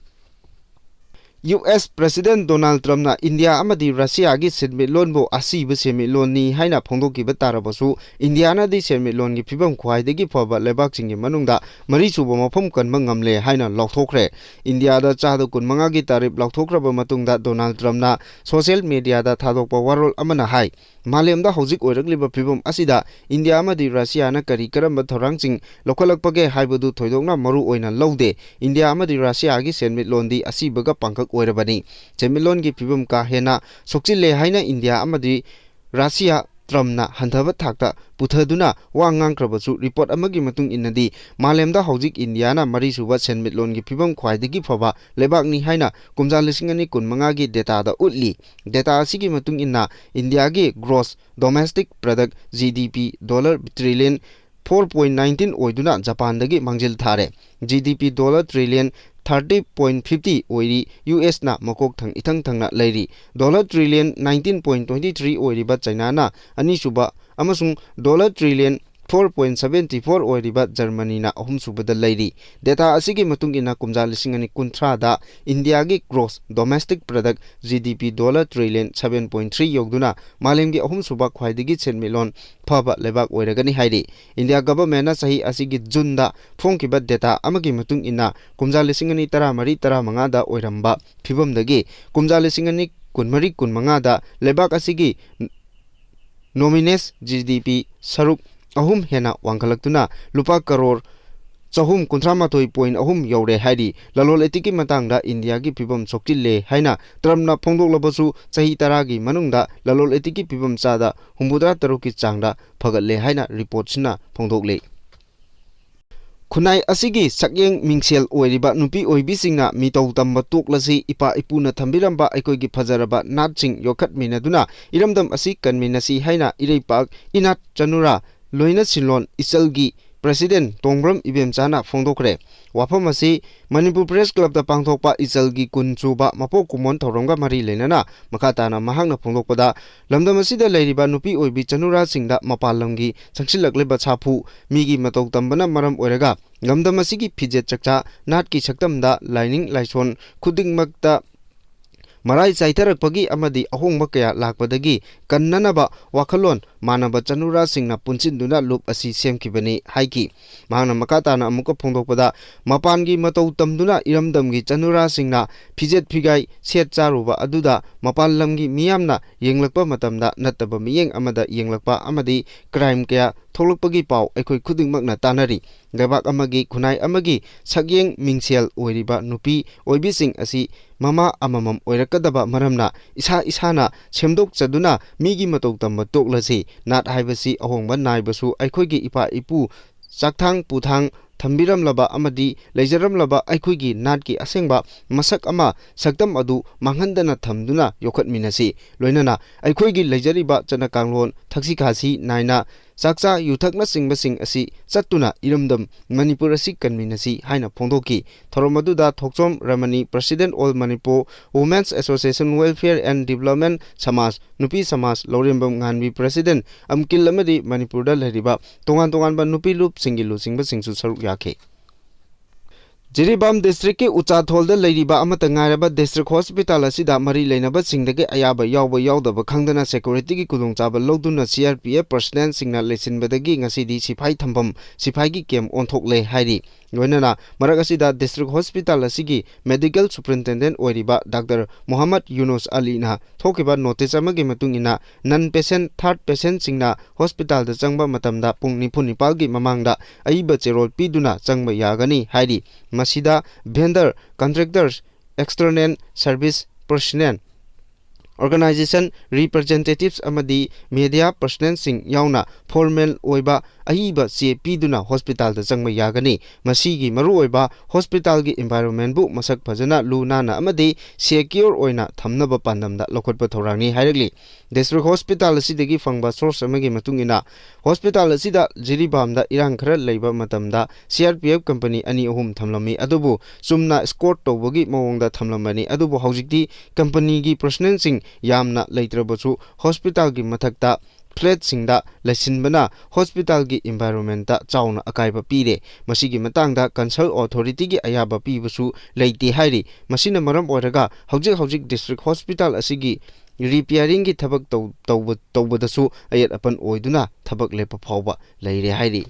ꯌꯨ ꯑꯦꯁ ꯄ꯭ꯔꯁꯤꯗꯦꯟ ꯗꯣꯅꯥꯜꯗ ꯇ꯭ꯔꯝꯞꯅ ꯏꯟꯗꯤꯌꯥ ꯑꯃꯗꯤ ꯔꯁꯤꯌꯥꯒꯤ ꯁꯦꯟꯃꯤꯠꯂꯣꯟꯕꯨ ꯑꯁꯤꯕ ꯁꯦꯟꯃꯤꯠꯂꯣꯟꯅꯤ ꯍꯥꯏꯅ ꯐꯣꯡꯗꯣꯛꯈꯤꯕ ꯇꯥꯔꯕꯁꯨ, ꯏꯟꯗꯤꯌꯥꯅꯗꯤ ꯁꯦꯟꯃꯤꯠꯂꯣꯟꯒꯤ ꯐꯤꯕꯝ ꯈ꯭ꯋꯥꯏꯗꯒꯤ ꯐꯕ ꯂꯩꯕꯥꯛꯁꯤꯡꯒꯤ ꯃꯅꯨꯡꯗ ꯃꯔꯤꯁꯨꯕ ꯃꯐꯝ ꯀꯟꯕ ꯉꯝꯂꯦ ꯍꯥꯏꯅ ꯂꯥꯎꯊꯣꯛꯈ꯭ꯔꯦ꯫ ꯏꯟꯗꯤꯌꯥꯗ ꯆꯥꯗ ꯀꯨꯟꯃꯉꯥꯒꯤ ꯇꯥꯔꯤꯐ ꯂꯥꯎꯊꯣꯛꯈ꯭ꯔꯕ ꯃꯇꯨꯡꯗ, ꯗꯣꯅꯥꯜꯗ ꯇ꯭ꯔꯝꯞꯅ ꯁꯣꯁꯤꯌꯦꯜ ꯃꯤꯗꯤꯌꯥꯗ ꯊꯥꯗꯣꯛꯄ ꯋꯥꯔꯣꯜ ꯑꯃꯅ ꯍꯥꯏ, "ꯃꯥꯂꯦꯝꯗ ꯍꯧꯖꯤꯛ ꯑꯣꯏꯔꯛꯂꯤꯕ ꯐꯤꯕꯝ ꯑꯁꯤꯗ ꯏꯟꯗꯤꯌꯥ ꯑꯃꯗꯤ ꯔꯁꯤꯌꯥꯅ ꯀꯔꯤ ꯀꯔꯝꯕ ꯊꯧꯔꯥꯡꯁꯤꯡ ꯂꯧꯈꯠꯂꯛꯄꯒꯦ ꯍꯥꯏꯕꯗꯨ ꯊꯣꯏꯗꯣꯛꯅ ꯃꯔꯨ ꯑꯣꯏꯅ ꯂꯧꯗꯦ꯫ ꯏꯟꯗꯤꯌꯥ ꯑꯃꯗꯤ ꯔꯁꯤꯌꯥꯒꯤ ꯁꯦꯟꯃꯤꯠꯂꯣꯟꯗꯤ ꯑꯁꯤꯕꯒ ꯄꯥꯡꯒꯛ ꯑꯣꯏꯔꯕꯅꯤ꯫ ꯁꯦꯟꯃꯤꯠꯂꯣꯟꯒꯤ ꯐꯤꯕꯝ ꯀꯥ ꯍꯦꯟꯅ ꯁꯣꯛꯆꯤꯜꯂꯦ ꯍꯥꯏꯅ ꯏꯟꯗꯤꯌꯥ ꯑꯃꯗꯤ ꯔꯁꯤꯌꯥ ꯇ꯭ꯔꯝꯞꯅ ꯍꯟꯊꯕ ꯊꯥꯛꯇ ꯄꯨꯊꯗꯨꯅ ꯋꯥ ꯉꯥꯡꯈ꯭ꯔꯕꯁꯨ, ꯔꯤꯄꯣꯔꯠ ꯑꯃꯒꯤ ꯃꯇꯨꯡ ꯏꯟꯅꯗꯤ ꯃꯥꯂꯦꯝꯗ ꯍꯧꯖꯤꯛ ꯏꯟꯗꯤꯌꯥꯅ ꯃꯔꯤꯁꯨꯕ ꯁꯦꯟꯃꯤꯠꯂꯣꯟꯒꯤ ꯐꯤꯕꯝ ꯈ꯭ꯋꯥꯏꯗꯒꯤ ꯐꯕ ꯂꯩꯕꯥꯛꯅꯤ ꯍꯥꯏꯅ ꯀꯨꯝꯖꯥ ꯂꯤꯁꯤꯡ ꯑꯅꯤ ꯀꯨꯟꯃꯉꯥꯒꯤ ꯗꯦꯇꯥꯗ ꯎꯠꯂꯤ꯫ ꯗꯦꯇꯥ ꯑꯁꯤꯒꯤ ꯃꯇꯨꯡ ꯏꯟꯅ, ꯏꯟꯗꯤꯌꯥꯒꯤ gross domestic product, G D P, dollar trillion four point nineteen ꯑꯣꯏꯗꯨꯅ ꯖꯄꯥꯟꯗꯒꯤ ꯃꯥꯡꯖꯤꯜ ꯊꯥꯔꯦ꯫ G D P dollar trillion thirty point fifty ꯑꯣꯏꯔꯤ ꯌꯨ ꯑꯦꯁꯅ ꯃꯀꯣꯛ ꯊꯪ-, ꯏꯊꯪ ꯊꯪꯅ ꯂꯩꯔꯤ꯫ Dollar trillion nineteen point twenty three ꯑꯣꯏꯔꯤꯕ ꯆꯩꯅꯥꯅ ꯑꯅꯤꯁꯨꯕ ꯑꯃꯁꯨꯡ dollar trillion four point seventy four ꯑꯣꯏꯔꯤꯕ ꯖꯔꯃꯅꯤꯅ ꯑꯍꯨꯝꯁꯨꯕꯗ ꯂꯩꯔꯤ꯫ Data ꯑꯁꯤꯒꯤ ꯃꯇꯨꯡ ꯏꯟꯅ ꯀꯨꯝꯖꯥ ꯂꯤꯁꯤꯡ ꯑꯅꯤ ꯀꯨꯟꯊ꯭ꯔꯥꯗ ꯏꯟꯗꯤꯌꯥꯒꯤ gross domestic product, G D P, dollar trillion seven point three ꯌꯧꯗꯨꯅ ꯃꯥꯂꯦꯝꯒꯤ ꯑꯍꯨꯝꯁꯨꯕ ꯈ꯭ꯋꯥꯏꯗꯒꯤ ꯁꯦꯟꯃꯤꯠꯂꯣꯟ ꯐꯕ ꯂꯩꯕꯥꯛ ꯑꯣꯏꯔꯒꯅꯤ ꯍꯥꯏꯔꯤ꯫ ꯏꯟꯗꯤꯌꯥ governmentꯅ ꯆꯍꯤ ꯑꯁꯤꯒꯤ ꯖꯨꯟꯗ ꯐꯣꯡꯈꯤꯕ data ꯑꯃꯒꯤ ꯃꯇꯨꯡ ꯏꯟꯅ ꯀꯨꯝꯖꯥ ꯂꯤꯁꯤꯡ ꯑꯅꯤ ꯇꯔꯥꯃꯔꯤ ꯇꯔꯥꯃꯉꯥꯗ ꯑꯣꯏꯔꯝꯕ ꯐꯤꯕꯝꯗꯒꯤ ꯀꯨꯝꯖꯥ ꯂꯤꯁꯤꯡ ꯑꯅꯤ ꯀꯨꯟꯃꯔꯤ ꯀꯨꯟꯃꯉꯥꯗ ꯂꯩꯕꯥꯛ ꯑꯁꯤꯒꯤ nominal G D P ꯁꯔꯨꯛ ꯑꯍꯨꯝ ꯍꯦꯟꯅ ꯋꯥꯡꯈꯠꯂꯛꯇꯨꯅ ꯂꯨꯄꯥ ꯀꯔꯣꯔ ꯆꯍꯨꯝ ꯀꯨꯟꯊ꯭ꯔꯥ ꯃꯥꯊꯣꯏ point ꯑꯍꯨꯝ ꯌꯧꯔꯦ ꯍꯥꯏꯔꯤ꯫ ꯂꯂꯣꯟ ꯏꯇꯤꯛꯀꯤ ꯃꯇꯥꯡꯗ ꯏꯟꯗꯤꯌꯥꯒꯤ ꯐꯤꯕꯝ ꯁꯣꯛꯆꯤꯜꯂꯦ ꯍꯥꯏꯅ ꯇ꯭ꯔꯝꯞꯅ ꯐꯣꯡꯗꯣꯛꯂꯕꯁꯨ, ꯆꯍꯤ ꯇꯔꯥꯒꯤ ꯃꯅꯨꯡꯗ ꯂꯂꯣꯟ ꯏꯇꯤꯛꯀꯤ ꯐꯤꯕꯝ ꯆꯥꯗ ꯍꯨꯝꯐꯨꯇꯔꯥ ꯇꯔꯨꯛꯀꯤ ꯆꯥꯡꯗ ꯐꯒꯠꯂꯦ ꯍꯥꯏꯅ reportꯁꯤꯅ ꯐꯣꯡꯗꯣꯛꯂꯤ꯫ ꯈꯨꯟꯅꯥꯏ ꯑꯁꯤꯒꯤ ꯁꯛꯌꯦꯡ ꯃꯤꯡꯁꯦꯜ ꯑꯣꯏꯔꯤꯕ ꯅꯨꯄꯤ ꯑꯣꯏꯕꯤꯁꯤꯡꯅ ꯃꯤꯇꯧ ꯇꯝꯕ ꯇꯣꯛꯂꯁꯤ, ꯏꯄꯥ ꯏꯄꯨꯅ ꯊꯝꯕꯤꯔꯝꯕ ꯑꯩꯈꯣꯏꯒꯤ ꯐꯖꯔꯕ ꯅꯥꯠꯁꯤꯡ ꯌꯣꯛꯈꯠꯃꯤꯟꯅꯗꯨꯅ ꯏꯔꯝꯗꯝ ꯑꯁꯤ ꯀꯟꯃꯤꯟꯅꯁꯤ ꯍꯥꯏꯅ ꯏꯔꯩꯄꯥꯛ ꯏꯅꯥꯠ ꯆꯅꯨꯔꯥ ꯂꯣꯏꯅ ꯁꯤꯟꯂꯣꯟ ꯏꯆꯜꯒꯤ president ꯇꯣꯡꯕ꯭ꯔꯝ ꯏꯕꯦꯝꯆꯥꯅ ꯐꯣꯡꯗꯣꯛꯈ꯭ꯔꯦ꯫ ꯋꯥꯐꯝ ꯑꯁꯤ ꯃꯅꯤꯄꯨꯔ Press Clubꯇ ꯄꯥꯡꯊꯣꯛꯄ ꯏꯆꯜꯒꯤ ꯀꯨꯟ ꯁꯨꯕ ꯃꯄꯣꯛ ꯀꯨꯝꯑꯣꯟ ꯊꯧꯔꯝꯒ ꯃꯔꯤ ꯂꯩꯅꯅ ꯃꯈꯥ ꯇꯥꯅ ꯃꯍꯥꯛꯅ ꯐꯣꯡꯗꯣꯛꯄꯗ, ꯂꯝꯗꯝ ꯑꯁꯤꯗ ꯂꯩꯔꯤꯕ ꯅꯨꯄꯤ ꯑꯣꯏꯕꯤ ꯆꯅꯨꯔꯥꯁꯤꯡꯗ ꯃꯄꯥꯟ ꯂꯝꯒꯤ ꯆꯪꯁꯤꯜꯂꯛꯂꯤꯕ ꯁꯥꯐꯨ, ꯃꯤꯒꯤ ꯃꯇꯧ ꯇꯝꯕꯅ ꯃꯔꯝ ꯑꯣꯏꯔꯒ ꯂꯝꯗꯝ ꯑꯁꯤꯒꯤ ꯐꯤꯖꯦꯠ ꯆꯛꯆꯥ, ꯅꯥꯠꯀꯤ ꯁꯛꯇꯝꯗ, ꯂꯥꯏꯅꯤꯡ ꯂꯥꯏꯁꯣꯟ ꯈꯨꯗꯤꯡꯃꯛꯇ ꯃꯔꯥꯏ ꯆꯥꯏꯊꯔꯛꯄꯒꯤ ꯑꯃꯗꯤ ꯑꯍꯣꯡꯕ ꯀꯌꯥ ꯂꯥꯛꯄꯗꯒꯤ ꯀꯟꯅꯅꯕ ꯋꯥꯈꯜꯂꯣꯟ ꯃꯥꯟꯅꯕ ꯆꯅꯨꯔꯥꯁꯤꯡꯅ ꯄꯨꯟꯁꯤꯟꯗꯨꯅ ꯂꯨꯞ ꯑꯁꯤ ꯁꯦꯝꯈꯤꯕꯅꯤ ꯍꯥꯏꯈꯤ꯫ ꯃꯍꯥꯛꯅ ꯃꯈꯥ ꯇꯥꯅ ꯑꯃꯨꯛꯀ ꯐꯣꯡꯗꯣꯛꯄꯗ, ꯃꯄꯥꯟꯒꯤ ꯃꯇꯧ ꯇꯝꯗꯨꯅ ꯏꯔꯝꯗꯝꯒꯤ ꯆꯅꯨꯔꯥꯁꯤꯡꯅ ꯐꯤꯖꯦꯠ ꯐꯤꯒꯥꯏ ꯁꯦꯠ ꯆꯥꯔꯨꯕ ꯑꯗꯨꯗ ꯃꯄꯥꯟ ꯂꯝꯒꯤ ꯃꯤꯌꯥꯝꯅ ꯌꯦꯡꯂꯛꯄ ꯃꯇꯝꯗ ꯅꯠꯇꯕ ꯃꯤꯠꯌꯦꯡ ꯑꯃꯗ ꯌꯦꯡꯂꯛꯄ ꯑꯃꯗꯤ crime ꯀꯌꯥ ꯊꯣꯛꯂꯛꯄꯒꯤ ꯄꯥꯎ ꯑꯩꯈꯣꯏ ꯈꯨꯗꯤꯡꯃꯛꯅ ꯇꯥꯅꯔꯤ꯫ ꯂꯩꯕꯥꯛ ꯑꯃꯒꯤ ꯈꯨꯟꯅꯥꯏ ꯑꯃꯒꯤ ꯁꯛꯌꯦꯡ ꯃꯤꯡꯁꯦꯜ ꯑꯣꯏꯔꯤꯕ ꯅꯨꯄꯤ ꯑꯣꯏꯕꯤꯁꯤꯡ ꯑꯁꯤ ꯃꯃꯥ ꯑꯃꯃꯝ ꯑꯣꯏꯔꯛꯀꯗꯕ ꯃꯔꯝꯅ, ꯏꯁꯥ ꯏꯁꯥꯅ ꯁꯦꯝꯗꯣꯛꯆꯗꯨꯅ ꯃꯤꯒꯤ ꯃꯇꯧ ꯇꯝꯕ ꯇꯣꯛꯂꯁꯤ꯫ ꯅꯥꯠ ꯍꯥꯏꯕꯁꯤ ꯑꯍꯣꯡꯕ ꯅꯥꯏꯕꯁꯨ ꯑꯩꯈꯣꯏꯒꯤ ꯏꯄꯥ ꯏꯄꯨ ꯆꯥꯛꯊꯥꯡ ꯄꯨꯊꯥꯡ ꯊꯝꯕꯤꯔꯝꯂꯕ ꯑꯃꯗꯤ ꯂꯩꯖꯔꯝꯂꯕ ꯑꯩꯈꯣꯏꯒꯤ ꯅꯥꯠꯀꯤ ꯑꯁꯦꯡꯕ ꯃꯁꯛ ꯑꯃ, ꯁꯛꯇꯝ ꯑꯗꯨ ꯃꯥꯡꯍꯟꯗꯅ ꯊꯝꯗꯨꯅ ꯌꯣꯛꯈꯠꯃꯤꯟꯅꯁꯤ꯫ ꯂꯣꯏꯅꯅ ꯑꯩꯈꯣꯏꯒꯤ ꯂꯩꯖꯔꯤꯕ ꯆꯠꯅ ꯀꯥꯡꯂꯣꯟ, ꯊꯛꯁꯤ ꯈꯥꯁꯤ ꯅꯥꯏꯅ ꯆꯥꯛꯆꯥ ꯌꯨꯊꯛꯅꯆꯤꯡꯕꯁꯤꯡ ꯑꯁꯤ ꯆꯠꯇꯨꯅ ꯏꯔꯝꯗꯝ ꯃꯅꯤꯄꯨꯔ ꯑꯁꯤ ꯀꯟꯃꯤꯟꯅꯁꯤ ꯍꯥꯏꯅ ꯐꯣꯡꯗꯣꯛꯈꯤ꯫ ꯊꯧꯔꯝ ꯑꯗꯨꯗ ꯊꯣꯛꯆꯣꯝ ꯔꯃꯅꯤ, President, All Manipur Women's Association Welfare and Development ꯁꯃꯥꯖ, ꯅꯨꯄꯤ ꯁꯃꯥꯖ, ꯂꯧꯔꯦꯝꯕꯝ ꯉꯥꯟꯕꯤ, President, ꯑꯝꯀꯤꯜ ꯑꯃꯗꯤ ꯃꯅꯤꯄꯨꯔꯗ ꯂꯩꯔꯤꯕ ꯇꯣꯉꯥꯟ ꯇꯣꯉꯥꯟꯕ ꯅꯨꯄꯤ ꯂꯨꯞꯁꯤꯡꯒꯤ ꯂꯨꯆꯤꯡꯕꯁꯤꯡꯁꯨ ꯁꯔꯨꯛ ꯌꯥꯈꯤ꯫ ꯖꯤꯔꯤꯕꯥꯝ district-ꯀꯤ ꯎꯆꯥꯊꯣꯜꯗ ꯂꯩꯔꯤꯕ ꯑꯃꯠꯇ ꯉꯥꯏꯔꯕ district hospital ꯑꯁꯤꯗ ꯃꯔꯤ ꯂꯩꯅꯕꯁꯤꯡꯗꯒꯤ ꯑꯌꯥꯕ ꯌꯥꯎꯕ ꯌꯥꯎꯗꯕ ꯈꯪꯗꯅ security-ꯒꯤ ꯈꯨꯗꯣꯡꯆꯥꯕ ꯂꯧꯗꯨꯅ C R P F personnel-ꯁꯤꯡꯅ ꯂꯩꯁꯤꯟꯕꯗꯒꯤ ꯉꯁꯤꯗꯤ ꯁꯤꯐꯥꯏ ꯊꯝꯐꯝ, ꯁꯤꯐꯥꯏꯒꯤ camp ꯑꯣꯟꯊꯣꯛꯂꯦ ꯍꯥꯏꯔꯤ꯫ ꯂꯣꯏꯅꯅ ꯃꯔꯛ ꯑꯁꯤꯗ district hospital ꯑꯁꯤꯒꯤ medical superintendent ꯑꯣꯏꯔꯤꯕ Doctor ꯃꯣꯍꯝꯃꯗ ꯌꯨꯅꯨꯁ ꯑꯂꯤꯅ ꯊꯣꯛꯈꯤꯕ notice ꯑꯃꯒꯤ ꯃꯇꯨꯡ ꯏꯟꯅ, non patient, third patient-ꯁꯤꯡꯅ hospital-ꯗ ꯆꯪꯕ ꯃꯇꯝꯗ ꯄꯨꯡ ꯅꯤꯐꯨ ꯅꯤꯄꯥꯜꯒꯤ ꯃꯃꯥꯡꯗ ꯑꯏꯕ ꯆꯦꯔꯣꯜ ꯄꯤꯗꯨꯅ ꯆꯪꯕ ꯌꯥꯒꯅꯤ ꯍꯥꯏꯔꯤ꯫ ꯃꯁꯤꯗ vendor, contractors, external service personnel, organization representatives ꯑꯃꯗꯤ media personnel-ꯁꯤꯡ ꯌꯥꯎꯅ formal ꯑꯣꯏꯕ ꯑꯏꯕ ꯆꯦ ꯄꯤꯗꯨꯅ hospital-ꯗ ꯆꯪꯕ ꯌꯥꯒꯅꯤ꯫ ꯃꯁꯤꯒꯤ ꯃꯔꯨꯑꯣꯏꯕ hospital-ꯒꯤ environment-ꯕꯨ ꯃꯁꯛ ꯐꯖꯅ, ꯂꯨ ꯅꯥꯟꯅ ꯑꯃꯗꯤ secure ꯑꯣꯏꯅ ꯊꯝꯅꯕ ꯄꯥꯟꯗꯝꯗ ꯂꯧꯈꯠꯄ ꯊꯧꯔꯥꯡꯅꯤ ꯍꯥꯏꯔꯛꯂꯤ꯫ District hospital ꯑꯁꯤꯗꯒꯤ ꯐꯪꯕ source ꯑꯃꯒꯤ ꯃꯇꯨꯡ ꯏꯟꯅ, hospital ꯑꯁꯤꯗ ꯖꯤꯔꯤꯕꯥꯝꯗ ꯏꯔꯥꯡ ꯈꯔ ꯂꯩꯕ ꯃꯇꯝꯗ C R P F company ꯑꯅꯤ ꯑꯍꯨꯝ ꯊꯝꯂꯝꯃꯤ, ꯑꯗꯨꯕꯨ ꯆꯨꯝꯅ escort ꯇꯧꯕꯒꯤ ꯃꯑꯣꯡꯗ ꯊꯝꯂꯝꯕꯅꯤ꯫ ꯑꯗꯨꯕꯨ ꯍꯧꯖꯤꯛꯇꯤ company-ꯒꯤ personnel-ꯁꯤꯡ ꯌꯥꯝꯅ ꯂꯩꯇ꯭ꯔꯕꯁꯨ, hospital-ꯒꯤ ꯃꯊꯛꯇ flat-ꯁꯤꯡꯗ ꯂꯩꯁꯤꯟꯕꯅ hospital-ꯒꯤ environment-ꯇ ꯆꯥꯎꯅ ꯑꯀꯥꯏꯕ ꯄꯤꯔꯦ꯫ ꯃꯁꯤꯒꯤ ꯃꯇꯥꯡꯗ concerned authority-ꯒꯤ ꯑꯌꯥꯕ ꯄꯤꯕꯁꯨ ꯂꯩꯇꯦ ꯍꯥꯏꯔꯤ꯫ ꯃꯁꯤꯅ ꯃꯔꯝ ꯑꯣꯏꯔꯒ ꯍꯧꯖꯤꯛ ꯍꯧꯖꯤꯛ district hospital ꯑꯁꯤꯒꯤ repairing-ꯒꯤ ꯊꯕꯛ ꯇꯧ-, ꯇꯧꯕ-, ꯇꯧꯕꯗꯁꯨ ꯑꯌꯦꯠ ꯑꯄꯟ ꯑꯣꯏꯗꯨꯅ ꯊꯕꯛ ꯂꯦꯞꯄ ꯐꯥꯎꯕ ꯂꯩꯔꯦ ꯍꯥꯏꯔꯤ꯫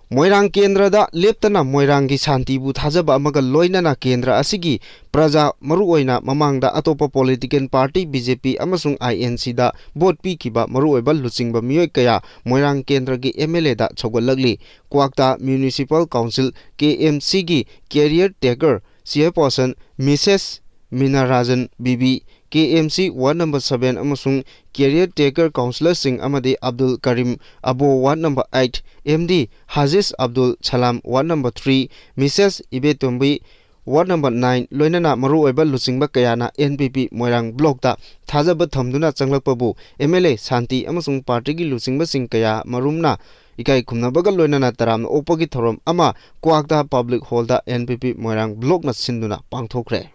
ꯃꯣꯏꯔꯥꯡ ꯀꯦꯟꯗ꯭ꯔꯗ ꯂꯦꯞꯇꯅ ꯃꯣꯏꯔꯥꯡꯒꯤ ꯁꯥꯟꯇꯤꯕꯨ ꯊꯥꯖꯕ ꯑꯃꯒ ꯂꯣꯏꯅꯅ ꯀꯦꯟꯗ꯭ꯔ ꯑꯁꯤꯒꯤ ꯄ꯭ꯔꯖꯥ, ꯃꯔꯨꯑꯣꯏꯅ ꯃꯃꯥꯡꯗ ꯑꯇꯣꯞꯄ political party B J P ꯑꯃꯁꯨꯡ I N C-ꯗ vote ꯄꯤꯈꯤꯕ ꯃꯔꯨꯑꯣꯏꯕ ꯂꯨꯆꯤꯡꯕ ꯃꯤꯑꯣꯏ ꯀꯌꯥ ꯃꯣꯏꯔꯥꯡ ꯀꯦꯟꯗ꯭ꯔꯒꯤ M L A-ꯗ ꯁꯧꯒꯠꯂꯛꯂꯤ꯫ ꯀ꯭ꯋꯥꯛꯇꯥ Municipal Council, K M C-ꯒꯤ caretaker chairperson Missus ꯃꯤꯅꯥꯔꯥꯖꯟ ꯕꯤꯕꯤ, K M C ward number seven ꯑꯃꯁꯨꯡ caretaker councillor-ꯁꯤꯡ ꯑꯃꯗꯤ ꯑꯕꯗꯨꯜ ꯀꯔꯤꯝ ꯑꯕꯣ, ward number eight, M D Hajis Abdul Salam, ward number three, Missus Ibetombi, ward number nine, ꯂꯣꯏꯅꯅ ꯃꯔꯨꯑꯣꯏꯕ ꯂꯨꯆꯤꯡꯕ ꯀꯌꯥꯅ ꯑꯦꯟ ꯄꯤ ꯄꯤ ꯃꯣꯏꯔꯥꯡ ꯕ꯭ꯂꯣꯛꯇ ꯊꯥꯖꯕ ꯊꯝꯗꯨꯅ ꯆꯪꯂꯛꯄꯕꯨ ꯑꯦꯝ ꯑꯦꯜ ꯑꯦ ꯁꯥꯟꯇꯤ ꯑꯃꯁꯨꯡ ꯄꯥꯔꯇꯤꯒꯤ ꯂꯨꯆꯤꯡꯕꯁꯤꯡ ꯀꯌꯥ ꯃꯔꯨꯝꯅ ꯏꯀꯥꯏ ꯈꯨꯝꯅꯕꯒ ꯂꯣꯏꯅꯅ ꯇꯔꯥꯝꯅ ꯑꯣꯛꯄꯒꯤ ꯊꯧꯔꯝ ꯑꯃ ꯀ꯭ꯋꯥꯛꯇꯥ ꯄꯕ꯭ꯂꯤꯛ ꯍꯣꯜꯗ ꯑꯦꯟ ꯄꯤ ꯄꯤ ꯃꯣꯏꯔꯥꯡ ꯕ꯭ꯂꯣꯛꯅ ꯁꯤꯟꯗꯨꯅ ꯄꯥꯡꯊꯣꯛꯈ꯭ꯔꯦ꯫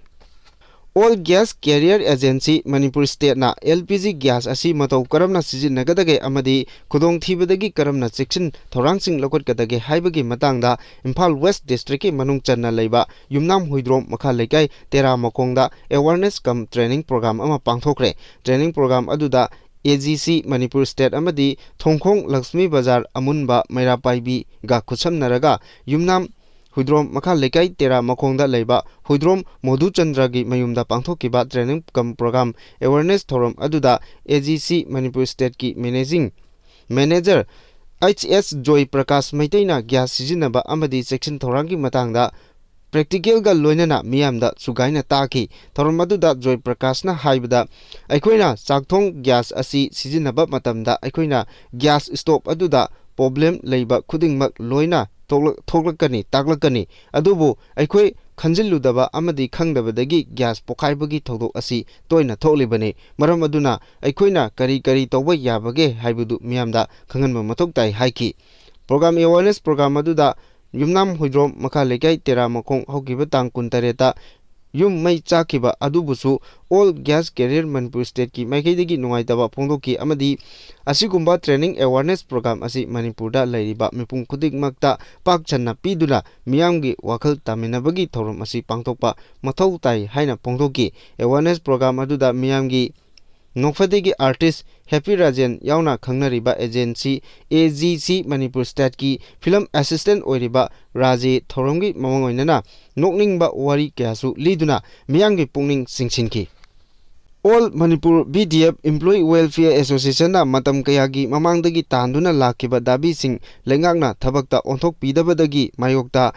All Gas Carrier Agency Manipur ꯁ꯭ꯇꯦꯠꯅ ꯑꯦꯜ ꯄꯤ ꯖꯤ ꯒ꯭ꯌꯥꯁ ꯑꯁꯤ ꯃꯇꯧ ꯀꯔꯝꯅ ꯁꯤꯖꯤꯟꯅꯒꯗꯒꯦ ꯑꯃꯗꯤ ꯈꯨꯗꯣꯡꯊꯤꯕꯗꯒꯤ ꯀꯔꯝꯅ ꯆꯦꯛꯁꯤꯟ ꯊꯧꯔꯥꯡꯁꯤꯡ ꯂꯧꯈꯠꯀꯗꯒꯦ ꯍꯥꯏꯕꯒꯤ ꯃꯇꯥꯡꯗ ꯏꯝꯐꯥꯜ ꯋꯦꯁ ꯗꯤꯁꯇ꯭ꯔꯤꯛꯀꯤ ꯃꯅꯨꯡ ꯆꯟꯅ ꯂꯩꯕ ꯌꯨꯝꯅꯥꯝ ꯍꯨꯏꯗ꯭ꯔꯣꯝ ꯃꯈꯥ ꯂꯩꯀꯥꯏ ꯇꯦꯔꯥ ꯃꯈꯣꯡꯗ awareness cum training program ꯑꯃ ꯄꯥꯡꯊꯣꯛꯈ꯭ꯔꯦ꯫ Training program ꯑꯗꯨꯗ A G C Manipur state ꯑꯃꯗꯤ ꯊꯣꯡꯈꯣꯡ ꯂꯛꯁꯃꯤ ꯕꯖꯥꯔ ꯑꯃꯨꯟꯕ ꯃꯩꯔꯥ ꯄꯥꯏꯕꯤꯒ ꯈꯨꯠꯁꯝꯅꯔꯒ ꯌꯨꯝꯅꯥꯝ ꯍꯨꯏꯗ꯭ꯔꯣꯝ ꯃꯈꯥ ꯂꯩꯀꯥꯏ ꯇꯦꯔꯥ ꯃꯈꯣꯡꯗ ꯂꯩꯕ ꯍꯨꯏꯗ꯭ꯔꯣꯝ ꯃꯣꯗꯨꯆꯟꯗ꯭ꯔꯒꯤ ꯃꯌꯨꯝꯗ ꯄꯥꯡꯊꯣꯛꯈꯤꯕ training cum program awareness ꯊꯧꯔꯝ ꯑꯗꯨꯗ ꯑꯦ ꯖꯤ ꯁꯤ ꯃꯅꯤꯄꯨꯔ ꯁ꯭ꯇꯦꯠꯀꯤ ꯃꯦꯅꯦꯖꯤꯡ ꯃꯦꯅꯦꯖꯔ ꯑꯩꯆ ꯑꯦꯁ ꯖꯣꯏ ꯄ꯭ꯔꯀꯥꯁ ꯃꯩꯇꯩꯅ ꯒ꯭ꯌꯥꯁ ꯁꯤꯖꯤꯟꯅꯕ ꯑꯃꯗꯤ ꯆꯦꯛꯁꯤꯟ ꯊꯧꯔꯥꯡꯒꯤ ꯃꯇꯥꯡꯗ ꯄ꯭ꯔꯦꯛꯇꯤꯀꯦꯜꯒ ꯂꯣꯏꯅꯅ ꯃꯤꯌꯥꯝꯗ ꯁꯨꯒꯥꯏꯅ ꯇꯥꯈꯤ꯫ ꯊꯧꯔꯝ ꯑꯗꯨꯗ ꯖꯣꯏ ꯄ꯭ꯔꯀꯥꯁꯅ ꯍꯥꯏꯕꯗ, ꯑꯩꯈꯣꯏꯅ ꯆꯥꯛꯊꯣꯡ ꯒ꯭ꯌꯥꯁ ꯑꯁꯤ ꯁꯤꯖꯤꯟꯅꯕ ꯃꯇꯝꯗ ꯑꯩꯈꯣꯏꯅ ꯒ꯭ꯌꯥꯁ ꯁ꯭ꯇꯣꯞ ꯑꯗꯨꯗ ꯄ꯭ꯔꯣꯕ꯭ꯂꯦꯝ ꯂꯩꯕ ꯈꯨꯗꯤꯡꯃꯛ ꯂꯣꯏꯅ ꯊꯣꯛꯂꯛ-, ꯊꯣꯛꯂꯛꯀꯅꯤ, ꯇꯥꯛꯂꯛꯀꯅꯤ꯫ ꯑꯗꯨꯕꯨ ꯑꯩꯈꯣꯏ ꯈꯟꯖꯤꯜꯂꯨꯗꯕ ꯑꯃꯗꯤ ꯈꯪꯗꯕꯗꯒꯤ ꯒ꯭ꯌꯥꯁ ꯄꯣꯈꯥꯏꯕꯒꯤ ꯊꯧꯗꯣꯛ ꯑꯁꯤ ꯇꯣꯏꯅ ꯊꯣꯛꯂꯤꯕꯅꯤ꯫ ꯃꯔꯝ ꯑꯗꯨꯅ ꯑꯩꯈꯣꯏꯅ ꯀꯔꯤ ꯀꯔꯤ ꯇꯧꯕ ꯌꯥꯕꯒꯦ ꯍꯥꯏꯕꯗꯨ ꯃꯤꯌꯥꯝꯗ ꯈꯪꯍꯟꯕ ꯃꯊꯧ ꯇꯥꯏ ꯍꯥꯏꯈꯤ꯫ Program, awareness program ꯑꯗꯨꯗ ꯌꯨꯝꯅꯥꯝ ꯍꯨꯏꯗ꯭ꯔꯣꯝ ꯃꯈꯥ ꯂꯩꯀꯥꯏ ꯇꯦꯔꯥ ꯃꯈꯣꯡ ꯍꯧꯈꯤꯕ ꯇꯥꯡ ꯀꯨꯟꯇꯔꯦꯠꯇ ꯌꯨꯝ ꯃꯩ ꯆꯥꯛꯈꯤꯕ ꯑꯗꯨꯕꯨꯁꯨ All Gas Carrier ꯃꯅꯤꯄꯨꯔ ꯁ꯭ꯇꯦꯠꯀꯤ ꯃꯥꯏꯀꯩꯗꯒꯤ ꯅꯨꯡꯉꯥꯏꯇꯕ ꯐꯣꯡꯗꯣꯛꯈꯤ ꯑꯃꯗꯤ ꯑꯁꯤꯒꯨꯝꯕ training awareness program ꯑꯁꯤ ꯃꯅꯤꯄꯨꯔꯗ ꯂꯩꯔꯤꯕ ꯃꯤꯄꯨꯝ ꯈꯨꯗꯤꯡꯃꯛꯇ ꯄꯥꯛ ꯁꯟꯅ ꯄꯤꯗꯨꯅ ꯃꯤꯌꯥꯝꯒꯤ ꯋꯥꯈꯜ ꯇꯥꯃꯤꯟꯅꯕꯒꯤ ꯊꯧꯔꯝ ꯑꯁꯤ ꯄꯥꯡꯊꯣꯛꯄ ꯃꯊꯧ ꯇꯥꯏ ꯍꯥꯏꯅ ꯐꯣꯡꯗꯣꯛꯈꯤ꯫ Awareness program ꯑꯗꯨꯗ ꯃꯤꯌꯥꯝꯒꯤ ꯅꯣꯡꯐꯗꯤꯒꯤ artist ꯍꯦꯄꯤ ꯔꯥꯖꯦꯟ ꯌꯥꯎꯅ ꯈꯪꯅꯔꯤꯕ agency A G C Manipur ꯁ꯭ꯇꯦꯠꯀꯤ film assistant ꯑꯣꯏꯔꯤꯕ ꯔꯥꯖꯦ ꯊꯧꯔꯝꯒꯤ ꯃꯃꯥꯡ ꯑꯣꯏꯅꯅ ꯅꯣꯛꯅꯤꯡꯕ ꯋꯥꯔꯤ ꯀꯌꯥꯁꯨ ꯂꯤꯗꯨꯅ ꯃꯤꯌꯥꯝꯒꯤ ꯄꯨꯛꯅꯤꯡ ꯆꯤꯡꯁꯤꯟꯈꯤ꯫ All Manipur B D F Employee Welfare Associationꯅ ꯃꯇꯝ ꯀꯌꯥꯒꯤ ꯃꯃꯥꯡꯗꯒꯤ ꯇꯥꯟꯗꯨꯅ ꯂꯥꯛꯈꯤꯕ ꯗꯥꯕꯤꯁꯤꯡ ꯂꯩꯉꯥꯛꯅ ꯊꯕꯛꯇ ꯑꯣꯟꯊꯣꯛꯄꯤꯗꯕꯗꯒꯤ ꯃꯥꯌꯣꯛꯇ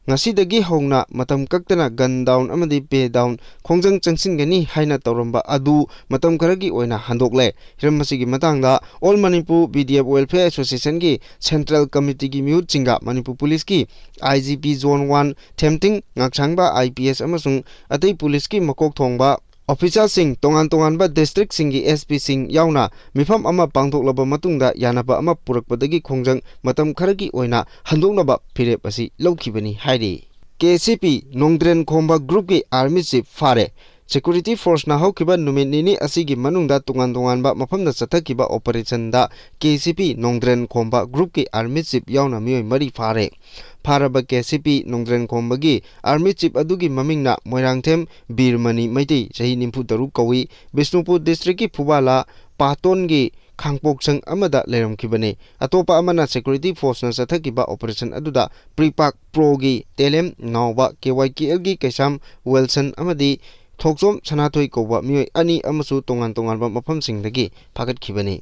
ꯉꯁꯤꯗꯒꯤ ꯍꯧꯅ ꯃꯇꯝ ꯀꯛꯇꯅ gun down ꯑꯃꯗꯤ pay down ꯈꯣꯡꯖꯪ ꯆꯪꯁꯤꯟꯒꯅꯤ ꯍꯥꯏꯅ ꯇꯧꯔꯝꯕ ꯑꯗꯨ ꯃꯇꯝ ꯈꯔꯒꯤ ꯑꯣꯏꯅ ꯍꯟꯗꯣꯛꯂꯦ꯫ ꯍꯤꯔꯝ ꯑꯁꯤꯒꯤ ꯃꯇꯥꯡꯗ All Manipur B D F Welfare Associationꯒꯤ Central Committeeꯒꯤ ꯃꯤꯍꯨꯠꯁꯤꯡꯒ Manipur ꯄꯨꯂꯤꯁꯀꯤ I G P Zone one ꯊꯦꯝꯇꯤꯡ ꯉꯥꯛꯁꯥꯡꯕ I P S ꯑꯃꯁꯨꯡ ꯑꯇꯩ ꯄꯨꯂꯤꯁꯀꯤ ꯃꯀꯣꯛ ꯊꯣꯡꯕ officerꯁꯤꯡ, ꯇꯣꯉꯥꯟ ꯇꯣꯉꯥꯟꯕ districtꯁꯤꯡꯒꯤ S Pꯁꯤꯡ ꯌꯥꯎꯅ ꯃꯤꯐꯝ ꯑꯃ ꯄꯥꯡꯊꯣꯛꯂꯕ ꯃꯇꯨꯡꯗ ꯌꯥꯅꯕ ꯑꯃ ꯄꯨꯔꯛꯄꯗꯒꯤ ꯈꯣꯡꯖꯪ ꯃꯇꯝ ꯈꯔꯒꯤ ꯑꯣꯏꯅ ꯍꯟꯗꯣꯛꯅꯕ ꯐꯤꯔꯦꯞ ꯑꯁꯤ ꯂꯧꯈꯤꯕꯅꯤ ꯍꯥꯏꯔꯤ꯫ K C P ꯅꯣꯡꯗ꯭ꯔꯦꯟ ꯈꯣꯝꯕ groupꯀꯤ army chief ꯐꯥꯔꯦ꯫ Security forceꯅ ꯍꯧꯈꯤꯕ ꯅꯨꯃꯤꯠ ꯅꯤꯅꯤ ꯑꯁꯤꯒꯤ ꯃꯅꯨꯡꯗ ꯇꯣꯉꯥꯟ ꯇꯣꯉꯥꯟꯕ ꯃꯐꯝꯗ ꯆꯠꯊꯈꯤꯕ operationꯗ K C P ꯅꯣꯡꯗ꯭ꯔꯦꯟ ꯈꯣꯝꯕ groupꯀꯤ army chief ꯌꯥꯎꯅ ꯃꯤꯑꯣꯏ ꯃꯔꯤ ꯐꯥꯔꯦ꯫ ꯐꯥꯔꯕ K C P ꯅꯣꯡꯗ꯭ꯔꯦꯟ ꯈꯣꯝꯕꯒꯤ army chief ꯑꯗꯨꯒꯤ ꯃꯃꯤꯡꯅ ꯃꯣꯏꯔꯥꯡꯊꯦꯝ ꯕꯤꯔꯃꯅꯤ ꯃꯩꯇꯩ, ꯆꯍꯤ ꯅꯤꯐꯨ ꯇꯔꯨꯛ ꯀꯧꯏ꯫ ꯕꯤꯁꯅꯨꯄꯨꯔ districtꯀꯤ ꯐꯨꯕꯥꯂꯥ ꯄꯥꯇꯣꯟꯒꯤ ꯈꯥꯡꯄꯣꯛꯁꯪ ꯑꯃꯗ ꯂꯩꯔꯝꯈꯤꯕꯅꯤ꯫ ꯑꯇꯣꯞꯄ ꯑꯃꯅ security forceꯅ ꯆꯠꯊꯈꯤꯕ operation ꯑꯗꯨꯗ ꯄ꯭ꯔꯤꯄꯥꯛ ꯄ꯭ꯔꯣꯒꯤ ꯇꯦꯂꯦꯝ ꯅꯥꯎꯕ, K Y K Lꯒꯤ ꯀꯩꯁꯥꯝ ꯋꯤꯜꯁꯟ ꯑꯃꯗꯤ ꯊꯣꯛꯆꯣꯝ ꯁꯅꯥꯊꯣꯏ ꯀꯧꯕ ꯃꯤꯑꯣꯏ ꯑꯅꯤ ꯑꯃꯁꯨ ꯇꯣꯉꯥꯟ ꯇꯣꯉꯥꯟꯕ ꯃꯐꯝꯁꯤꯡꯗꯒꯤ ꯐꯥꯒꯠꯈꯤꯕꯅꯤ꯫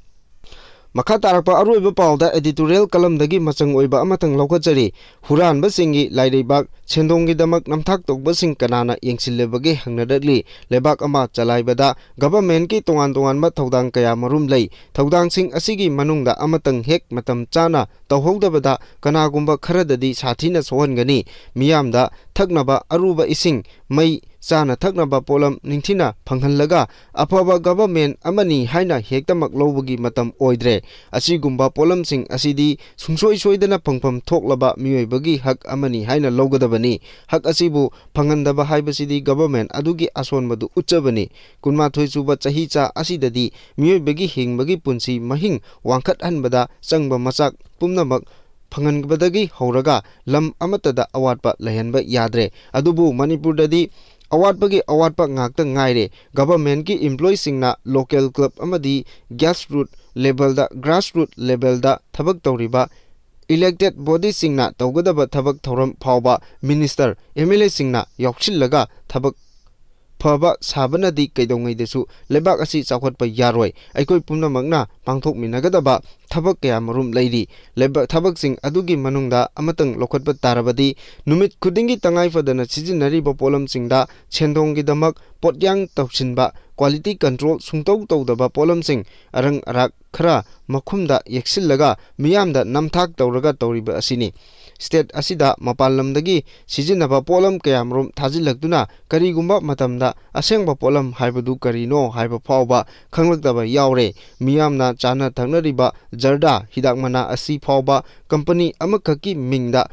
ꯃꯈꯥ ꯇꯥꯔꯛꯄ ꯑꯔꯣꯏꯕ ꯄꯥꯎꯗ editorial columnꯗꯒꯤ ꯃꯆꯪ ꯑꯣꯏꯕ ꯑꯃꯇꯪ ꯂꯧꯈꯠꯆꯔꯤ꯫ ꯍꯨꯔꯥꯟꯕꯁꯤꯡꯒꯤ ꯂꯥꯏꯔꯩꯕꯥꯛ ꯁꯦꯟꯗꯣꯡꯒꯤꯗꯃꯛ ꯅꯝꯊꯥꯛ ꯇꯧꯕꯁꯤꯡ ꯀꯅꯥꯅ ꯌꯦꯡꯁꯤꯜꯂꯕꯒꯦ ꯍꯪꯅꯔꯛꯂꯤ꯫ ꯂꯩꯕꯥꯛ ꯑꯃ ꯆꯂꯥꯏꯕꯗ governmentꯀꯤ ꯇꯣꯉꯥꯟ ꯇꯣꯉꯥꯟꯕ ꯊꯧꯗꯥꯡ ꯀꯌꯥ ꯃꯔꯨꯝ ꯂꯩ꯫ ꯊꯧꯗꯥꯡꯁꯤꯡ ꯑꯁꯤꯒꯤ ꯃꯅꯨꯡꯗ ꯑꯃꯇꯪ ꯍꯦꯛ ꯃꯇꯝ ꯆꯥꯅ ꯇꯧꯍꯧꯗꯕꯗ ꯀꯅꯥꯒꯨꯝꯕ ꯈꯔꯗꯗꯤ ꯁꯥꯊꯤꯅ ꯁꯣꯛꯍꯟꯒꯅꯤ꯫ ꯃꯤꯌꯥꯝꯗ ꯊꯛꯅꯕ ꯑꯔꯨꯕ ꯏꯁꯤꯡ, ꯃꯩ, ꯆꯥꯅ ꯊꯛꯅꯕ ꯄꯣꯠꯂꯝ ꯅꯤꯡꯊꯤꯅ ꯐꯪꯍꯜꯂꯒ ꯑꯐꯕ government ꯑꯃꯅꯤ ꯍꯥꯏꯅ ꯍꯦꯛꯇꯃꯛ ꯂꯧꯕꯒꯤ ꯃꯇꯝ ꯑꯣꯏꯗ꯭ꯔꯦ꯫ ꯑꯁꯤꯒꯨꯝꯕ ꯄꯣꯠꯂꯝꯁꯤꯡ ꯑꯁꯤꯗꯤ ꯁꯨꯡꯁꯣꯏ ꯁꯣꯏꯗꯅ ꯐꯪꯐꯝ ꯊꯣꯛꯂꯕ ꯃꯤꯑꯣꯏꯕꯒꯤ ꯍꯛ ꯑꯃꯅꯤ ꯍꯥꯏꯅ ꯂꯧꯒꯗꯕꯅꯤ꯫ ꯍꯛ ꯑꯁꯤꯕꯨ ꯐꯪꯍꯟꯗꯕ ꯍꯥꯏꯕꯁꯤꯗꯤ government ꯑꯗꯨꯒꯤ ꯑꯁꯣꯟꯕꯗꯨ ꯎꯠꯆꯕꯅꯤ꯫ ꯀꯨꯟꯃꯥꯊꯣꯏ ꯁꯨꯕ ꯆꯍꯤꯆꯥ ꯑꯁꯤꯗꯗꯤ ꯃꯤꯑꯣꯏꯕꯒꯤ ꯍꯤꯡꯕꯒꯤ ꯄꯨꯟꯁꯤ ꯃꯍꯤꯡ ꯋꯥꯡꯈꯠꯍꯟꯕꯗ ꯆꯪꯕ ꯃꯆꯥꯛ ꯄꯨꯝꯅꯃꯛ ꯐꯪꯍꯟꯕꯗꯒꯤ ꯍꯧꯔꯒ ꯂꯝ ꯑꯃꯠꯇꯗ ꯑꯋꯥꯠꯄ ꯂꯩꯍꯟꯕ ꯌꯥꯗ꯭ꯔꯦ꯫ ꯑꯗꯨꯕꯨ ꯃꯅꯤꯄꯨꯔꯗꯗꯤ ꯑꯋꯥꯠꯄꯒꯤ ꯑꯋꯥꯠꯄ ꯉꯥꯛꯇ ꯉꯥꯏꯔꯦ꯫ Governmentꯀꯤ employeeꯁꯤꯡꯅ local club ꯑꯃꯗꯤ grassroot levelꯗ, grassroot levelꯗ ꯊꯕꯛ ꯇꯧꯔꯤꯕ elected bodyꯁꯤꯡꯅ ꯇꯧꯒꯗꯕ ꯊꯕꯛ ꯊꯧꯔꯝ ꯐꯥꯎꯕ minister, M L Aꯁꯤꯡꯅ ꯌꯥꯎꯁꯤꯜꯂꯒ ꯊꯕꯛ ꯐꯕ ꯁꯥꯕꯅꯗꯤ ꯀꯩꯗꯧꯉꯩꯗꯁꯨ ꯂꯩꯕꯥꯛ ꯑꯁꯤ ꯆꯥꯎꯈꯠꯄ ꯌꯥꯔꯣꯏ꯫ ꯑꯩꯈꯣꯏ ꯄꯨꯝꯅꯃꯛꯅ ꯄꯥꯡꯊꯣꯛꯃꯤꯟꯅꯒꯗꯕ ꯊꯕꯛ ꯀꯌꯥ ꯃꯔꯨꯝ ꯂꯩꯔꯤ꯫ ꯂꯩꯕꯥꯛ, ꯊꯕꯛꯁꯤꯡ ꯑꯗꯨꯒꯤ ꯃꯅꯨꯡꯗ ꯑꯃꯇꯪ ꯂꯧꯈꯠꯄ ꯇꯥꯔꯕꯗꯤ, ꯅꯨꯃꯤꯠ ꯈꯨꯗꯤꯡꯒꯤ ꯇꯉꯥꯏ ꯐꯗꯅ ꯁꯤꯖꯤꯟꯅꯔꯤꯕ ꯄꯣꯠꯂꯝꯁꯤꯡꯗ ꯁꯦꯟꯗꯣꯡꯒꯤꯗꯃꯛ ꯄꯣꯠꯌꯥꯡ ꯇꯧꯁꯤꯟꯕ, quality control ꯁꯨꯡꯇꯧ ꯇꯧꯗꯕ ꯄꯣꯠꯂꯝꯁꯤꯡ, ꯑꯔꯪ ꯑꯔꯥꯛ ꯈꯔ ꯃꯈꯨꯝꯗ ꯌꯦꯛꯁꯤꯜꯂꯒ ꯃꯤꯌꯥꯝꯗ ꯅꯝꯊꯥꯛ ꯇꯧꯔꯒ ꯇꯧꯔꯤꯕ ꯑꯁꯤꯅꯤ꯫ State ꯑꯁꯤꯗ ꯃꯄꯥꯟ ꯂꯝꯗꯒꯤ ꯁꯤꯖꯤꯟꯅꯕ ꯄꯣꯠꯂꯝ ꯀꯌꯥꯃꯔꯨꯝ ꯊꯥꯖꯤꯜꯂꯛꯇꯨꯅ ꯀꯔꯤꯒꯨꯝꯕ ꯃꯇꯝꯗ ꯑꯁꯦꯡꯕ ꯄꯣꯠꯂꯝ ꯍꯥꯏꯕꯗꯨ ꯀꯔꯤꯅꯣ ꯍꯥꯏꯕ ꯐꯥꯎꯕ ꯈꯪꯂꯛꯇꯕ ꯌꯥꯎꯔꯦ꯫ ꯃꯤꯌꯥꯝꯅ ꯆꯥꯅ ꯊꯛꯅꯔꯤꯕ ꯖꯔꯗꯥ ꯍꯤꯗꯥꯛ ꯃꯅꯥ ꯑꯁꯤ ꯐꯥꯎꯕ company ꯑꯃꯈꯛꯀꯤ ꯃꯤꯡꯗ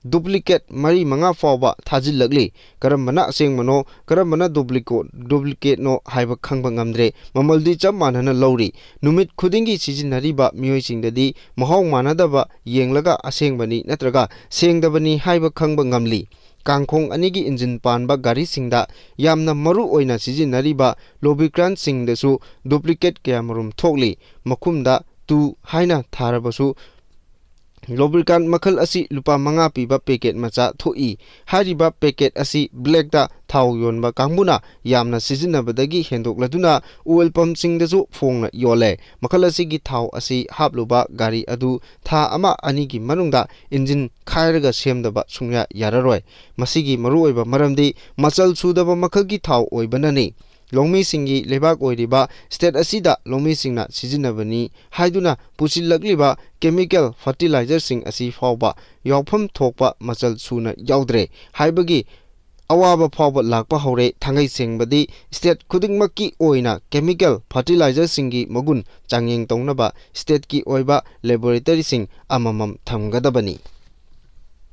duplicate ꯃꯔꯤ ꯃꯉꯥ ꯐꯥꯎꯕ ꯊꯥꯖꯤꯜꯂꯛꯂꯤ꯫ ꯀꯔꯝꯕꯅ ꯑꯁꯦꯡꯕꯅꯣ, ꯀꯔꯝꯕꯅ duplicate, duplicateꯅꯣ ꯍꯥꯏꯕ ꯈꯪꯕ ꯉꯝꯗ꯭ꯔꯦ꯫ ꯃꯃꯜꯗꯤ ꯆꯞ ꯃꯥꯟꯅꯅ ꯂꯧꯔꯤ꯫ ꯅꯨꯃꯤꯠ ꯈꯨꯗꯤꯡꯒꯤ ꯁꯤꯖꯤꯟꯅꯔꯤꯕ ꯃꯤꯑꯣꯏꯁꯤꯡꯗꯗꯤ ꯃꯍꯥꯎ ꯃꯥꯟꯅꯗꯕ ꯌꯦꯡꯂꯒ ꯑꯁꯦꯡꯕꯅꯤ ꯅꯠꯇ꯭ꯔꯒ ꯁꯦꯡꯗꯕꯅꯤ ꯍꯥꯏꯕ ꯈꯪꯕ ꯉꯝꯂꯤ꯫ ꯀꯥꯡꯈꯣꯡ ꯑꯅꯤꯒꯤ engine ꯄꯥꯟꯕ ꯒꯥꯔꯤꯁꯤꯡꯗ ꯌꯥꯝꯅ ꯃꯔꯨ ꯑꯣꯏꯅ ꯁꯤꯖꯤꯟꯅꯔꯤꯕ lubricantꯁꯤꯡꯗꯁꯨ duplicate ꯀꯌꯥꯃꯔꯨꯝ ꯊꯣꯛꯂꯤ꯫ ꯃꯈꯨꯝꯗ two ꯍꯥꯏꯅ ꯊꯥꯔꯕꯁꯨ, lubricant ꯃꯈꯜ ꯑꯁꯤ ꯂꯨꯄꯥ ꯃꯉꯥ ꯄꯤꯕ packet ꯃꯆꯥ ꯊꯣꯛꯏ꯫ ꯍꯥꯏꯔꯤꯕ packet ꯑꯁꯤ blackꯇ ꯊꯥꯎ ꯌꯣꯟꯕ ꯀꯥꯡꯕꯨꯅ ꯌꯥꯝꯅ ꯁꯤꯖꯤꯟꯅꯕꯗꯒꯤ ꯍꯦꯟꯗꯣꯛꯂꯗꯨꯅ oil pumpꯁꯤꯡꯗꯁꯨ ꯐꯣꯡꯅ ꯌꯣꯜꯂꯦ꯫ ꯃꯈꯜ ꯑꯁꯤꯒꯤ ꯊꯥꯎ ꯑꯁꯤ ꯍꯥꯞꯂꯨꯕ ꯒꯥꯔꯤ ꯑꯗꯨ ꯊꯥ ꯑꯃ ꯑꯅꯤꯒꯤ ꯃꯅꯨꯡꯗ engine ꯈꯥꯏꯔꯒ ꯁꯦꯝꯗꯕ ꯁꯨꯡꯌꯥ ꯌꯥꯔꯔꯣꯏ꯫ ꯃꯁꯤꯒꯤ ꯃꯔꯨꯑꯣꯏꯕ ꯃꯔꯝꯗꯤ ꯃꯆꯜ ꯁꯨꯗꯕ ꯃꯈꯜꯒꯤ ꯊꯥꯎ ꯑꯣꯏꯕꯅꯅꯤ꯫ ꯂꯧꯃꯤꯁꯤꯡꯒꯤ ꯂꯩꯕꯥꯛ ꯑꯣꯏꯔꯤꯕ state ꯑꯁꯤꯗ ꯂꯧꯃꯤꯁꯤꯡꯅ ꯁꯤꯖꯤꯟꯅꯕꯅꯤ ꯍꯥꯏꯗꯨꯅ ꯄꯨꯁꯤꯜꯂꯛꯂꯤꯕ chemical fertilizerꯁꯤꯡ ꯑꯁꯤ ꯐꯥꯎꯕ ꯌꯥꯎꯐꯝ ꯊꯣꯛꯄ ꯃꯆꯜ ꯁꯨꯅ ꯌꯥꯎꯗ꯭ꯔꯦ ꯍꯥꯏꯕꯒꯤ ꯑꯋꯥꯕ ꯐꯥꯎꯕ ꯂꯥꯛꯄ ꯍꯧꯔꯦ꯫ ꯊꯥꯡꯒꯩ ꯁꯦꯡꯕꯗꯤ state ꯈꯨꯗꯤꯡꯃꯛꯀꯤ ꯑꯣꯏꯅ chemical fertilizerꯁꯤꯡꯒꯤ ꯃꯒꯨꯟ ꯆꯥꯡꯌꯦꯡ ꯇꯧꯅꯕ stateꯀꯤ ꯑꯣꯏꯕ laboratoryꯁꯤꯡ ꯑꯃꯃꯝ ꯊꯝꯒꯗꯕꯅꯤ꯫